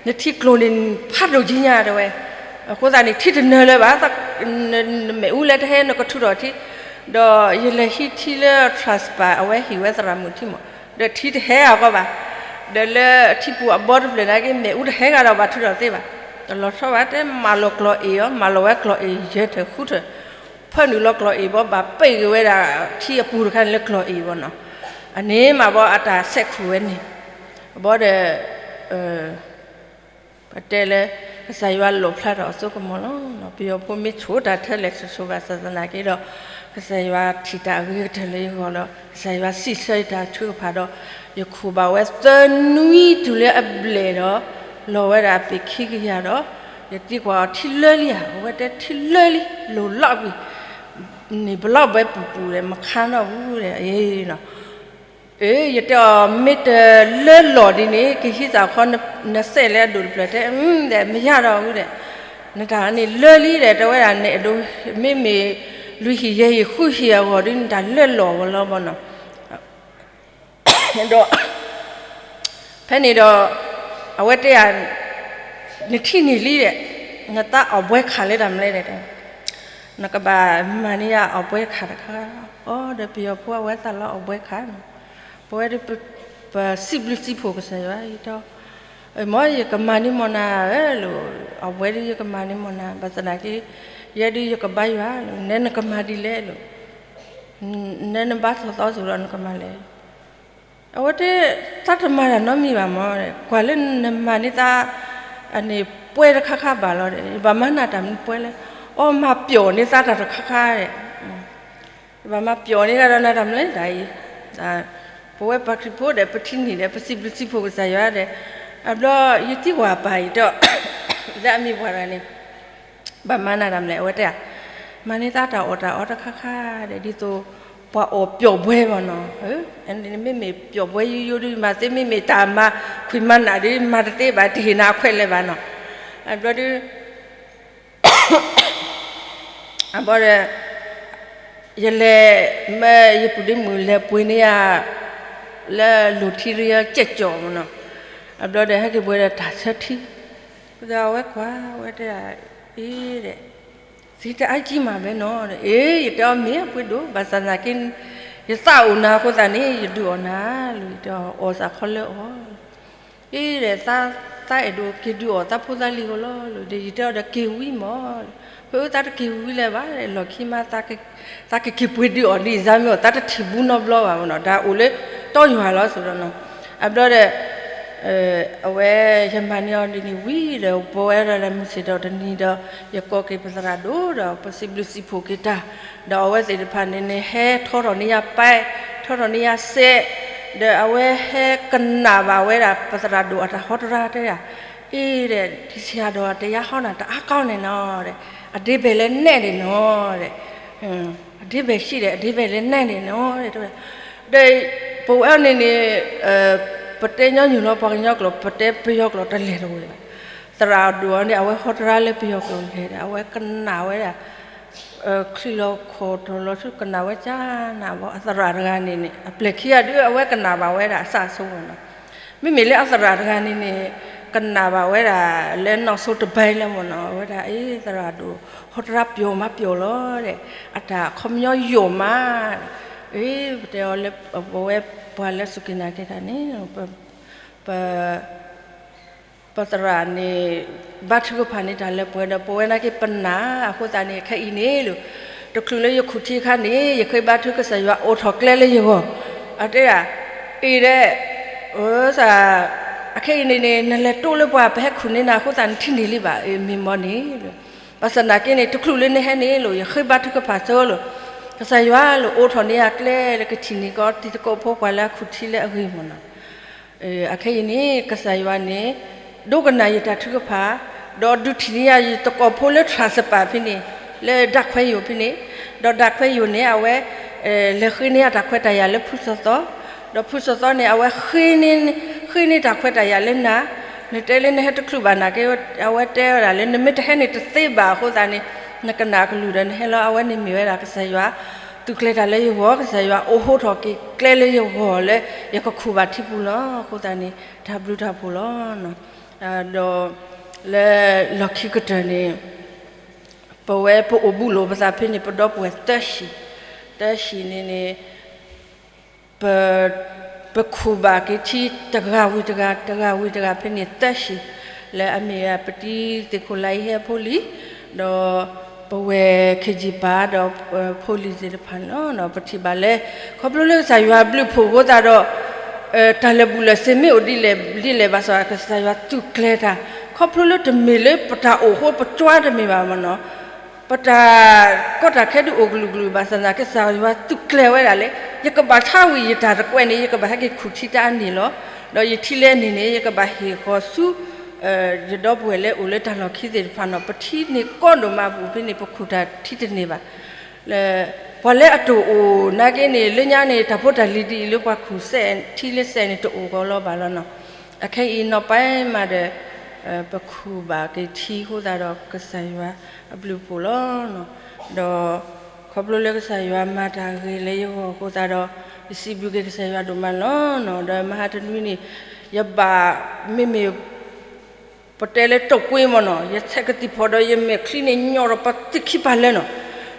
နထံကျိၤန့ၣ် ဖးဒိၣ်ကံညါ တဲဝဲ. အဃိသတးန့ၣ် ထံတနၢၤလၢၤဘၣ် နမ့ၣ်အူလဲတဟဲ နကထုးထီၣ်ထံ ဒီးယလဲၤဟံးထံလၢ transfer အဝဲဟ့ၣ်ဝဲသရၣ်မုၣ်ထံမး ဒီးထံတဟဲအဂီၢ်ဘၣ်. ဒီးလၢထံပူၤအဘီတဖျၢၣ်နာ်က့ မ့ၣ်အူတဟဲဂၤဒီးဘၣ်ထုးထီၣ်သ့ဘၣ်. တလီၤဆီဘၣ် တဲမၤလီၤကျီၢ်အ့ၣ်အီၤ မၤလီၤဝဲကျီၢ်အ့ၣ်ယဲၢ်ထၢၣ်ဃုထၢၣ် ဖၢနုာ်လီၤကျီၢ်အ့ၣ်ဘီ ဘၣ်ပ့ၢ်က့ၤဝဲဒၣ်ထံအပူၤတခါန့ၣ်လၢကျီၢ်အ့ၣ်ဘီနီၤ. အန့ၣ်မးဘီအတၢ်ဆဲးခူၣ်ဝဲန့ၣ် ဘီဒီး ပတဲလၢ ကစၢ်ယွၤလီၣ်ဖျါထီၣ်အစိကမီၤလီၤ. ပယီၤဖိမ့ၢ်ဆိၣ်တၢ်ထဲလဲၣ်ဆိၣ်ဆိၣ်ဘၣ်ဆၣ်သနာ်က့ဒီး ကစၢ်ယွၤထံၣ်တၢ်အဂ့ၤကတၢၢ်လၢယဂီၢ်လီၤ. ကစၢ်ယွၤစံးဆၢယတၢ်ထုကဖၣ်ဒီး ယခူၣ်ဘၣ်ဝဲသၢနွံတုၤလၢအဘျဲၣ်ဒီး လီၤဝဲဒၣ်အပ့ၤခံကယၤဒီး ယသံကွၢ်အီၤထံလၢလံဧါ, အဝဲတဲထံလၢလံ လိၣ်လီၤကွံာ် န့ၣ်ပလီၢ်ဘၢပူၤပူၤဒီး မခါနီၣ်ဘူးဒီး အ့ အ့ ယတဲအီၤ မ့ၢ်တလၢလီၢ်ဒ်န့ၣ် ကဟံးစၢ်ခီ နစဲးလၢအဒိၣ်တဖျၢၣ် တဲ ဒီး မယါဒီးဝဲဒီး နတၢ်န့ၣ်လၢလံဒီး တဲဝဲဒၣ် နအဲၣ်ဒိး မ့မ့ၢ်လွံၢ်ဟံၣ်ယဲၢ်ဟံၣ်ဃုဟံၣ်အဂီၢ်ဒီး နတၢ်လၢလီၢ်ဝဲလီၤဘီနီၤ. ဒီး ဖဲန့ၣ်ဒီး အဝဲတဲယၤ နထံၣ်န့ၢ်လံဒီး နသးအီၣ်ဘှဲခးလၢတၢ်မနုၤလဲၣ်ဒီး နကဘၣ်မၤန့ၢ်ယၤအီၣ်ဘှဲခးတခါ. အီ ဒီးပယီၤဖိအဝဲသးလီၤအီၣ်ဘှဲခးနီၤ. ပဝဲဒၣ် ပစံးဘျုးစံးဖှိၣ်ကစၢ်ယွၤအံၤဒီး မ်ယကမၤန့ၢ်မီၢ်နၤဧၢလီၤ. အီၣ်ဘှဲဒုးယကမၤန့ၢ်မီၢ်နၤ ဘၣ်ဆၣ်သနာ်က့ ယဲဒုးယကဘါယွၤလီၤ. နဲနကမၤဒ်လဲၣ်လီၤ. နဲနဘါထီၣ်သီစိၤဒီးနကမၤလဲၣ်. အဝဲတဲ သးတမၤတၢ်နီတမံၤဘၣ်မီၢ်, ကွၢ်လၢနမၤန့ၢ်သး အန့ၣ်ပှဲၤတခါခါဘၣ်လီၤဒီး ဘၣ်မၤနၢ်တၢ်မနုၤပှဲၤလဲၣ်. အီ မၤပျီၣ်န့ၢ်သးတၢ်တခါခါဒီး ဘၣ်မၤပျီၣ်န့ၢ်သးဒီးနၤတၢ်မနုၤလဲၣ်တၢ်အံၤ, ပဝဲပှၤခရံာ်ဖိဒီး ပထံၣ်န့ၢ်ဒီး ပစံးဘျုးစံးဖှိၣ်ကစၢ်ယွၤဒီး အဘျီယသံကွၢ်ပၢ်အံၤဒီး လၢအမ့ၢ်ပှၤတဂၤန့ၣ် ဘၣ်မၤနၢ်တၢ်မနုၤလဲၣ် အဝဲတဲဧါ, မၤန့ၢ်သးတၢ်အီၣ်တၢ်အီတခါခါဒီး ဒ်သိးပှၤအီၣ်ပျီၣ်ဘှဲဘၣ်နီၤ, မ့မ့ၢ်ပျီၣ်ဘှဲယိယိဒုးမၤသ့, မ့မ့ၢ်တၢ်မၤခွံမၤနးဒုး မၤတသ့ဘၣ်, တဟ့ၣ်နၤအခွဲးလဲၣ်ဘၣ်နီၤ. အဘျီဒီး အဘီဒီး ယလဲၤ မ့ၢ်ယပုၢ်ဒ့မုၣ်လဲၤပှ့ၤန့ၢ်ယၤ လၢလိၣ်ထံရံၣ်ကဲၣ်ကၠီၣ်မနီၤ, အဘျီဒီး ဟဲက့ၤပှ့ၤဒီးတၢ်ဆၢထံ, ဒီးအဝဲကွၢ်ဝဲတဲ အ့ဒီး သ့တအါကံမးဘဲနီၤဒီး အ့ ယတဲအီၤမ့ၢ်ပှ့ၤဒိၣ် ဘၣ်ဆၣ်သနာ်က့ ယသးအိၣ်နၤအဃိသတးန့ၣ် ယဒုးအီၣ်နၤလီၤ, ယတဲအီၤ အီၣ်စးခီလၢအီၤ အ့ဒီး သးအဲၣ်ဒိးက့ၤဒုးအီၣ်သးဖိသးလံၤဧိၤလီၤ, ဒီးယတဲအီၤဒီးက့ၤဝံၤမီၢ်, ဖဲသးတက့ၤဝံၤလၢၤဘၣ်, လီၢ်ခံမး သးကက့ၤပှ့ၤဒုးအီၣ်ဒ်အံၤ စါမ့ၢ်အီၤ သးတထံၣ်ဘူးနီတဘျီဘၣ်နီၤ, တၢ်အိၣ်လၢတီယွၤလီၤစ့ၢ်ကီးနီၤ. အဘျီဒီး အဝဲ ယမၤန့ၢ်အီၤဒ်န့ၣ်ဝံၤဒီး ပဝဲဒၣ်ဒီးမုၢ်ဆ့ၣ်ဒီးတနံၤဒီး ယကိးက့ၤပသရၣ်ဒိၣ်ဒီး ပစံးဘျုးစံးဖှိၣ်က့ၤတၢ်, ဒီးအဝဲသ့ၣ်တဖၣ်န့ၣ်န့ၣ် ဟဲထီထီၣ်န့ၢ်ယၤပဲ, ထီထီၣ်န့ၢ်ယၤစဲး, ဒီးအဝဲဟဲကနၣ်ဘၣ်ဝဲဒၣ် ပသရၣ်ဒိၣ်အတၢ်ဟီတရါတဲဒၣ်, အ့ဒီး ဆရာတော်တရားဟောတာတအားကောင်းတယ်နော်, အဓိပ္ပာယ်လည်းနက်တယ်နော်, အဓိပ္ပာယ်ရှိတယ်, အဓိပ္ပာယ်လည်းနက်တယ်နော်, ဒီးပဝဲန့ၣ်န့ၣ် ပတဲညီနုၢ်လီၤပှၤကညီကျိာ် ပတဲပယီၤကျိာ်တလဲၤတဝဲဘၣ်, သရၣ်ဒိၣ်အီၤန့ၣ် အဝဲဟီတရါလၢပယီၤကျိာ်လဲၤဒီး အဝဲကနၣ်ဝဲဒၣ် ချံလီၤခိၣ်တီလီၤဆူ ကနၣ်ဝဲကနၣ်ဘၣ် အသရၣ်တဂၤန့ၣ်န့ၣ် အပျဲၢ်ခံဂၤဒုး အဝဲကနၣ်ဘၣ်ဝဲဒၣ်အစၢ်အဆိမ့ၢ်နီၤ, မ့မ့ၢ်လၢအသရၣ်တဂၤန့ၣ်န့ၣ် ကနၣ်ဘၣ်ဝဲဒၣ်လၢနီၢ်ဆိတဘဲလၢမ့ၢ်နီၤ, အဝဲဒၣ် အ့ သရၣ်ဒိၣ် ဟီတရါပျီၤမးပျီၤလီၤ, အတၢ်အခီပညီယိာ်မး, အ့ ပတဲအီၤလၢ ပဝဲပှၤလၢစူၢ်က့ၤနာ်က့ၤတၢ်န့ၣ် ပ ပသရၣ်န့ၣ် ဘါထုကဖၣ်န့ၢ်တၢ်လၢပှဲၤဒီး ပဝဲနာ်က့ၤပနာ်အဃိသတးန့ၣ် ခဲအံၤန့ၣ်လီၤ, တချုးလၢယခူၣ်ထံအခါန့ၣ် ယဃ့ဘါထုကစၢ်ယွၤအိးထီၣ်ကျဲလၢယဂီၢ်, အတဲဒၣ်, အ့ဒီး အခဲအံၤန့ၣ်န့ၣ် နလဲၤတိလၢပှၤ ပဟဲခူၣ်န့ၢ်နၤအဃိသတး နထံၣ်န့ၢ်လံဘၣ်, အ့ မ့ၢ်မ်န့ၣ်လီၤ, ဘၣ်ဆၣ်နာ်က့န့ၣ် တချုးလၢနဟဲန့ၣ်လီၤ ယဃ့ဘါထုကဖၣ်ဆိလီၤ, ကစၢ်ယွၤလၢအိးထီၣ်န့ၢ်အကျဲလၢကထံၣ်န့ၢ်ကီး တံၤသကိးဖိပှၤလၢအခူၣ်ထံလၢအဂ့ၤမ့ၢ်နီၤ အခဲအံၤန့ၣ် ကစၢ်ယွၤန့ၣ် ဒိကနၣ်ယတၢ်ထုကဖၣ်, ဒီးဒုးထံၣ်န့ၢ်ယၤယသကိးဖိလၢ ထြၣ်စပၢ် ဖဲန့ၣ်, လၢဒၣ်ခွဲယိာ်ဖဲန့ၣ်, ဒီးဒၣ်ခွဲယိာ်န့ၣ် အဝဲ လဲၤဃ့န့ၢ်အတၢ်ခွဲးတၢ်ယာ်လၢဖုစီၤသီ, ဒီးဖုစီၤသီန့ၣ် အဝဲ ဃ့န့ၢ်တၢ်ခွဲးတၢ်ယာ်လၢနၤ, နတဲလၢနဟဲတချုးဘၣ်နာ်က့ အဝဲတဲဝဲဒၣ်လၢ နမ့ၢ်တဟဲန့ၣ်တသ့ဘၣ်အဃိသတးန့ၣ် နကနၣ်အကလုၢ်ဒီးနဟဲလီၤ, အဝဲန့ၣ်မ့ၢ်ဝဲဒၣ်ကစၢ်ယွၤ သုးကျဲၤတၢ်လၢယဂီၢ်, ကစၢ်ယွၤအိးထီၣ်က့ၤကျဲလၢယဂီၢ်လၢ ယကခူၣ်ဘၣ်ထံပူၤလီၤ, အဃိသတးန့ၣ် တၢ်ဘျုးတၢ်ဖှိၣ်လီၤ. ဒီးလၢလီၢ်ခံကတၢၢ်န့ၣ် ပဝဲပအိၣ်ဘူးလိာ်ပသးဖဲန့ၣ် ပဒီပုၢ်ဝဲၢ်သၢဆံ, သၢဆံန့ၣ်န့ၣ် ပ ပခူၣ်ဘၣ်က့ၤထံတဂၤဝံၤတဂၤ တဂၤဝံၤတဂၤဖဲန့ၣ်သၢဆံ, လၢအမ့ၢ်ပတံၤသ့ၣ်ခိၣ်လါအံၤဟဲဖိလံၤ, ဒီးပဝဲၢ်ခ့ၣ်ယံၢ်ပၤဒီးဖိလံၤသ့ၣ်တဖၣ်န့ၣ်လီၤ. ပထံၣ်ဘၣ်လၢ ခီဖျိလၢကစၢ်ယွၤဘျုးဖှိၣ်အဃိသတးဒီး တၢ်လၢာ်ဘူၣ်လၢာ်စ့ၤမ့ၢ်အိၣ်ဒ်လဲၣ်ဒ်လဲၣ်ဘၣ်ဆၣ် ကစၢ်ယွၤသုးကျဲၤတၢ်, ခီဖျိလၢတမ့ၢ်လၢပတၢ်အိၣ်အဃိ ပကွၢ်တမ့ၢ်ဘၣ်မ့ၢ်နီၤ, ပတၢ်ကီတၢ်ခဲဒုးအိၣ်ကလုာ်ကလုာ်ဘၣ်ဆၣ်သနာ်က့ ကစၢ်ယွၤသုးကျဲၤဝဲဒၣ်လၢ ယကဘၣ်ဆါဝံၤယတၢ်တကွဲးန့ၣ် ယကဘၣ်ဟဲက့ၤခူၣ်ထံတၢ်အန့ၣ်လီၤ. ဒီးယထံလၢအန့ၣ်န့ၣ် ယကဘၣ်ဟ့ၣ်ဃီၤဆူ ယဒီပုၢ်ဝဲၢ်လၢအိၣ်လၢတၢ်လီၢ်ခံသ့ၣ်တဖၣ်နီၤ, ပထံန့ၣ်ကီဒိၣ်မးပူၤဖဲန့ၣ် ပခူၣ်တၢ်ထံတန့ၢ်ဘၣ်. လၢ ပှၤလၢအတအိၣ်နာ်က့န့ၣ် လၢညါန့ၣ် တၢ်ဖိတၢ်လံၤဒ်အံၤလၢပှၤခူၣ်စဲးထံလၢစဲးန့ၣ် တအိၣ်ကီးလီၤဘၣ်လီၤနီၤ. အခဲအံၤနီၢ်ပၢၢ်မးဒီး ပခူၣ်ဘၣ်က့ၤထံအဃိသတးဒီး ကစၢ်ယွၤအဘျုးအဖှိၣ်လီၤ. ဒီးခီဖျိလၢကစၢ်ယွၤမၤတၢ်ဂ့ၤလၢယဂီၢ်အဃိသတးဒီး ယစံးဘျုးက့ၤကစၢ်ယွၤဒိၣ်မးလီၤ. ဒီးမဟါတနွံန့ၣ် ယဘၣ်မ့မ့ၢ် ပတဲလၢတိာ်ကွ့မ့ၢ်နီၤ, ယဆဲးကသံၣ်ဖီၣ်ဒီးယမဲာ်ချံန့ၣ် ညီၣ်ဒီးပသံခံပၤလၢနီၤ,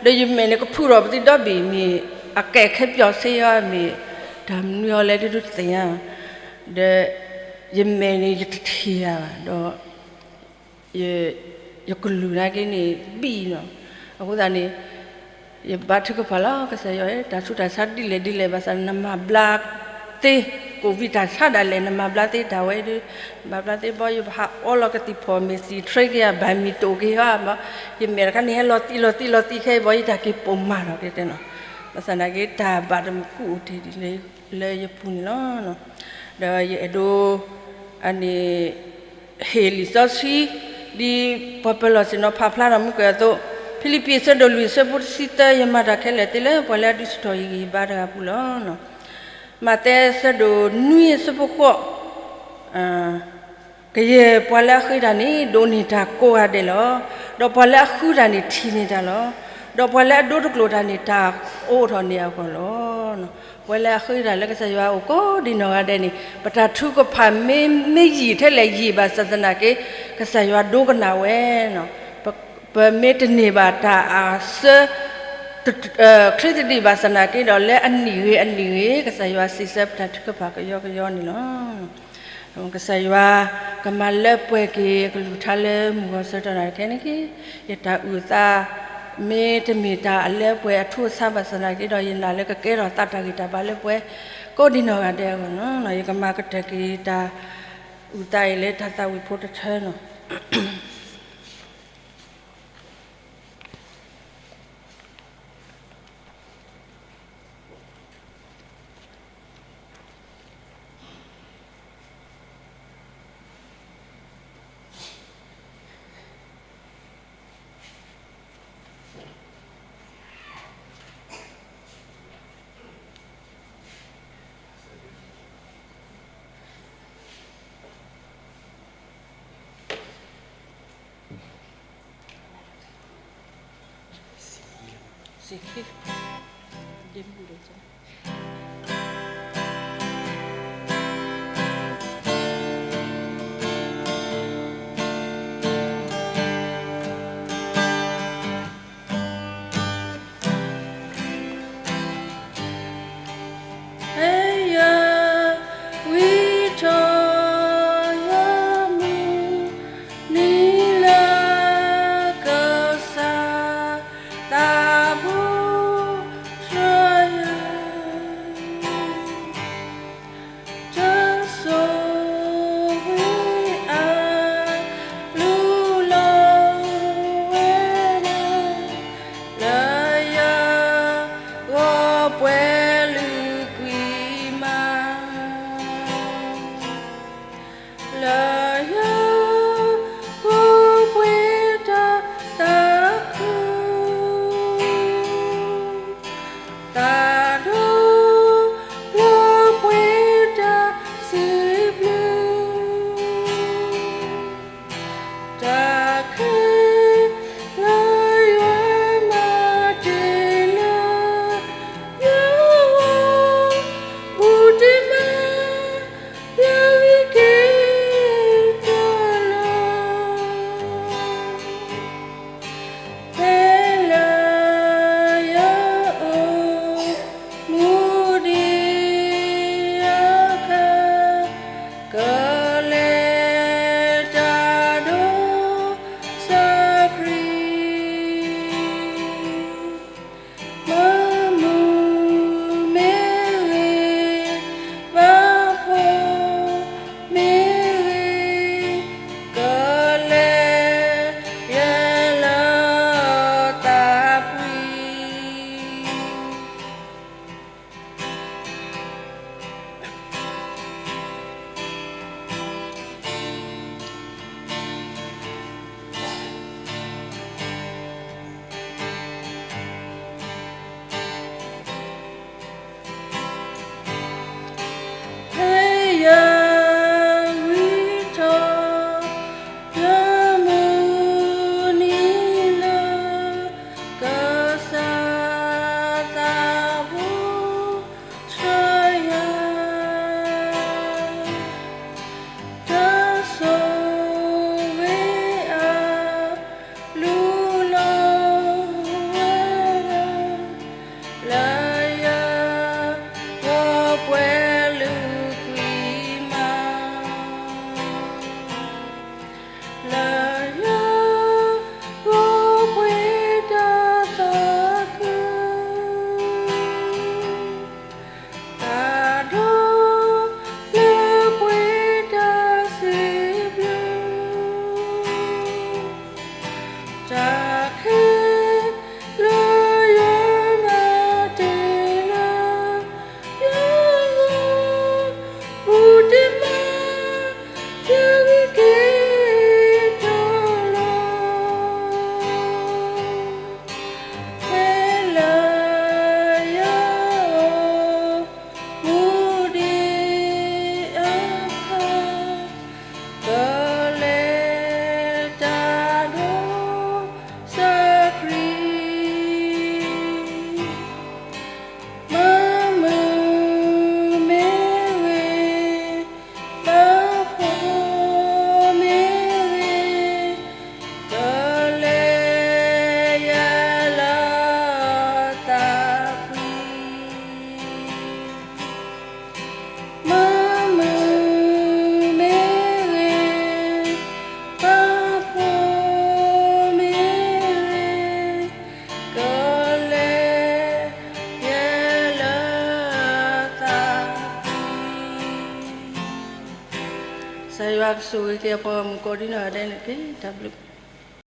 ဒီးယမဲာ်န့ၣ်ကဖုးဒီးပသံဒီဘ့ၣ် မ့ၢ်အကဲခဲပျီၣ်ဆ့အီၤ မ့ၢ်တၢ်မနုၤအီၤလဲၣ်တဒုးတသ့ၣ်ညါ, ဒီးယမဲာ်န့ၣ် ယတထံၣ်တၢ်ဘၣ်ဒီး ယကလုၢ်နာ်က့န့ၣ် ဘံၣ်နီၤ. အဃိသတးန့ၣ် ယဘါထုကဖၣ်လီၤ ကစၢ်ယွၤဧၢ, တၢ်ဆူးတၢ်ဆါဒ်လဲၣ်ဒ်လဲၣ်ဘၣ်ဆၣ် နမၤဘျါသ့, ကိးဝံၤတၢ်ဆါဒၣ်လဲာ် နမၤဘျါသ့တၢ်ဝဲဒီး မၤဘျါသ့ဘီ ယဘၣ်ဟးအီလီၤကသံၣ်ဖီၣ် မ့ၢ်သံၣ်ထြ့က့ၤယၤ ဘၣ်မံၤတိာ်က့ၤဟီဘီ, ယမဲာ်တခါန့ၣ် ဟဲလီၤသံလီၤသံလီၤသံခဲအံၤဘီ ယတၢ်က့ၤပိာ်မၤထီၣ်က့ၤတဲနီၤ. ဘၣ်ဆၣ်နာ်က့ တၢ်ဘၣ်တမုာ်ကူၣ်အိၣ်တ့ၢ်ဒ်လၢယပူၤန့ၣ်လီၤ. ဒီးယအဲၣ်ဒိး အန့ၣ် ဟ့ၣ်လံာ်စီဆှံ ဒ်ပှၤပၢၤလီၢ်ဆ့ၣ်နီၤဖးဖျါထီၣ်မူကွဲးအသိး, ဖံလံးပံး အဆၢဒိၣ်လွံၢ် အဆၢဖိတဆံသၢ, ယမၤတၢ်ခဲလၢာ်သ့လၢ ပှၤလၢအဒုးဆူၣ်ထီၣ်ယဂံၢ်ယဘါတဂၤအပူၤလီၤ. မးသဲ အဆၢဒိၣ်နွံ အဆၢဖိဃိး, ကယဲၢ်ပှၤလၢအဃ့တၢ်န့ၣ် ဒိးန့ၢ်တၢ်ကိးဂၤဒဲးလီၤ. ဒီးပှၤလၢအဃုတၢ်န့ၣ် ထံၣ်န့ၢ်တၢ်လီၤ. ဒီးပှၤလၢအဒိတကျိာ်တၢ်န့ၣ် တၢ်အိးထီၣ်န့ၢ်အဂီၢ်လီၤ. ပဝဲလၢအဃ့တၢ်လၢကစၢ်ယွၤအအိၣ်ကိးဒံနီၢ်ဂၤဒဲးန့ၣ် ပတၢ်ထုကဖၣ်မ့ၢ် မ့ၢ်ယံာ်ထဲလဲၣ်ယံာ်ဘၣ်ဆၣ်သနာ်က့ ကစၢ်ယွၤဒိကနၣ်ဝဲနီၤ. ပမ့ၢ်တန့ၢ်ဘၣ်တၢ်အစၢ ချ့သဒံးဘၣ်ဆၣ်သနာ်က့ဒီး လၢအနံၣ်ဂ့ၤအနံၣ်ဂ့ၤ ကစၢ်ယွၤစံးဆၢပတၢ်ထုကဖၣ်ကယီကယီန့ၣ်လီၤ. ကစၢ်ယွၤကမၤလၢပှဲၤက့ၤအကလုၢ်ကထါလၢမုၢ်ဂီၤဆၢကတီၢ်နၤတကဲန့ၣ်က့ၤ, ယတၢ်အုၣ်အသး မ့တမ့ၢ်တၢ်အလၢပှဲၤအထူအဆါဘၣ်ဆၣ်သနာ်က့ဒီး ယနာ်လၢကကဲထီၣ်သးတၢ်ဂံၢ်တၢ်ဘါလၢပှဲၤ ကိးဒံနီၢ်ဂၤဒဲးအဂီၢ်လီၤ. ယကမၤကတၢၢ်က့ၤတၢ်အုၣ်သးအံၤလၢတၢ်သးဝံၣ်ဖိတထၢနီၤ. တၢ် စ့ခံ ဒ့မုၣ်ဒ့ ဟဲယၤဝံထီၣ်ယမုၢ်နံၤလၢ ကစၢ်သးဘိဆှၢယၤ တၢ်ဆိၣ်ဂ့ၤအါ လူလီၤဝဲဒၣ် လၢယဂီၢ်ပှဲၤလုာ်ကွံာ်မး လၢယဂီၢ်ပှဲၤတၢ်သးခု သးဒီဖျၢၣ်ပှဲၤတၢ်စံးဘျုး တၢ်ခဲလၢာ်ယွၤမၤတ့ၢ်လၢယဂီၢ် ဘူးတံၢ်မး ယဂံၢ်က့ၤတၢ်လီၤ ဖဲလၢယအိၣ်မူဒံးအခါ ကလဲၤတၢ်ဒီးကစၢ်ခရံာ် မၤမုာ်မ့ၢ်ဂ့ၤ ပာ်ဖှိၣ်မ့ၢ်ဂ့ၤ ကလဲၤယဲလၢသးပှံၤ ဟဲယၤဝံထီၣ်ယမုၢ်နံၤလၢ ကစၢ်သးဘိဆှၢယၤ တၢ်ဆိၣ်ဂ့ၤအါ လူလီၤဝဲဒၣ် လၢယဂီၢ်ပှဲၤလုာ်ကွံာ်မး လၢယဂီၢ်ပှဲၤတၢ်သးခု သးဒီဖျၢၣ်ပှဲၤတၢ်စံးဘျုး တၢ်ခဲလၢာ်ယွၤမၤတ့ၢ်လၢ ယဂီၢ် ဘူးတံၢ်မး ယဂံၢ်က့ၤတၢ်လီၤ ဖဲလၢယအိၣ်မူဒံးအခါ ကလဲၤတၢ်ဒီးကစၢ်ခရံာ် မၤမုာ်မ့ၢ်ဂ့ၤ ပာ်ဖှိၣ်မ့ၢ်ဂ့ၤ ကလဲၤယဲလၢသးပှံၤ မၤမုာ်မ့ၢ်ဂ့ၤ ပာ်ဖှိၣ်မ့ၢ်ဂ့ၤ ကလဲၤယဲလၢသးပှံၤ ကစၢ်ယွၤကဆိၣ်ဂ့ၤက့ၤအပှၤဂီၢ်မုၢ်ကိးဒံနီၢ်ဂၤဒဲးန့ၣ်တက့ၢ်. တၢ်ဘျုး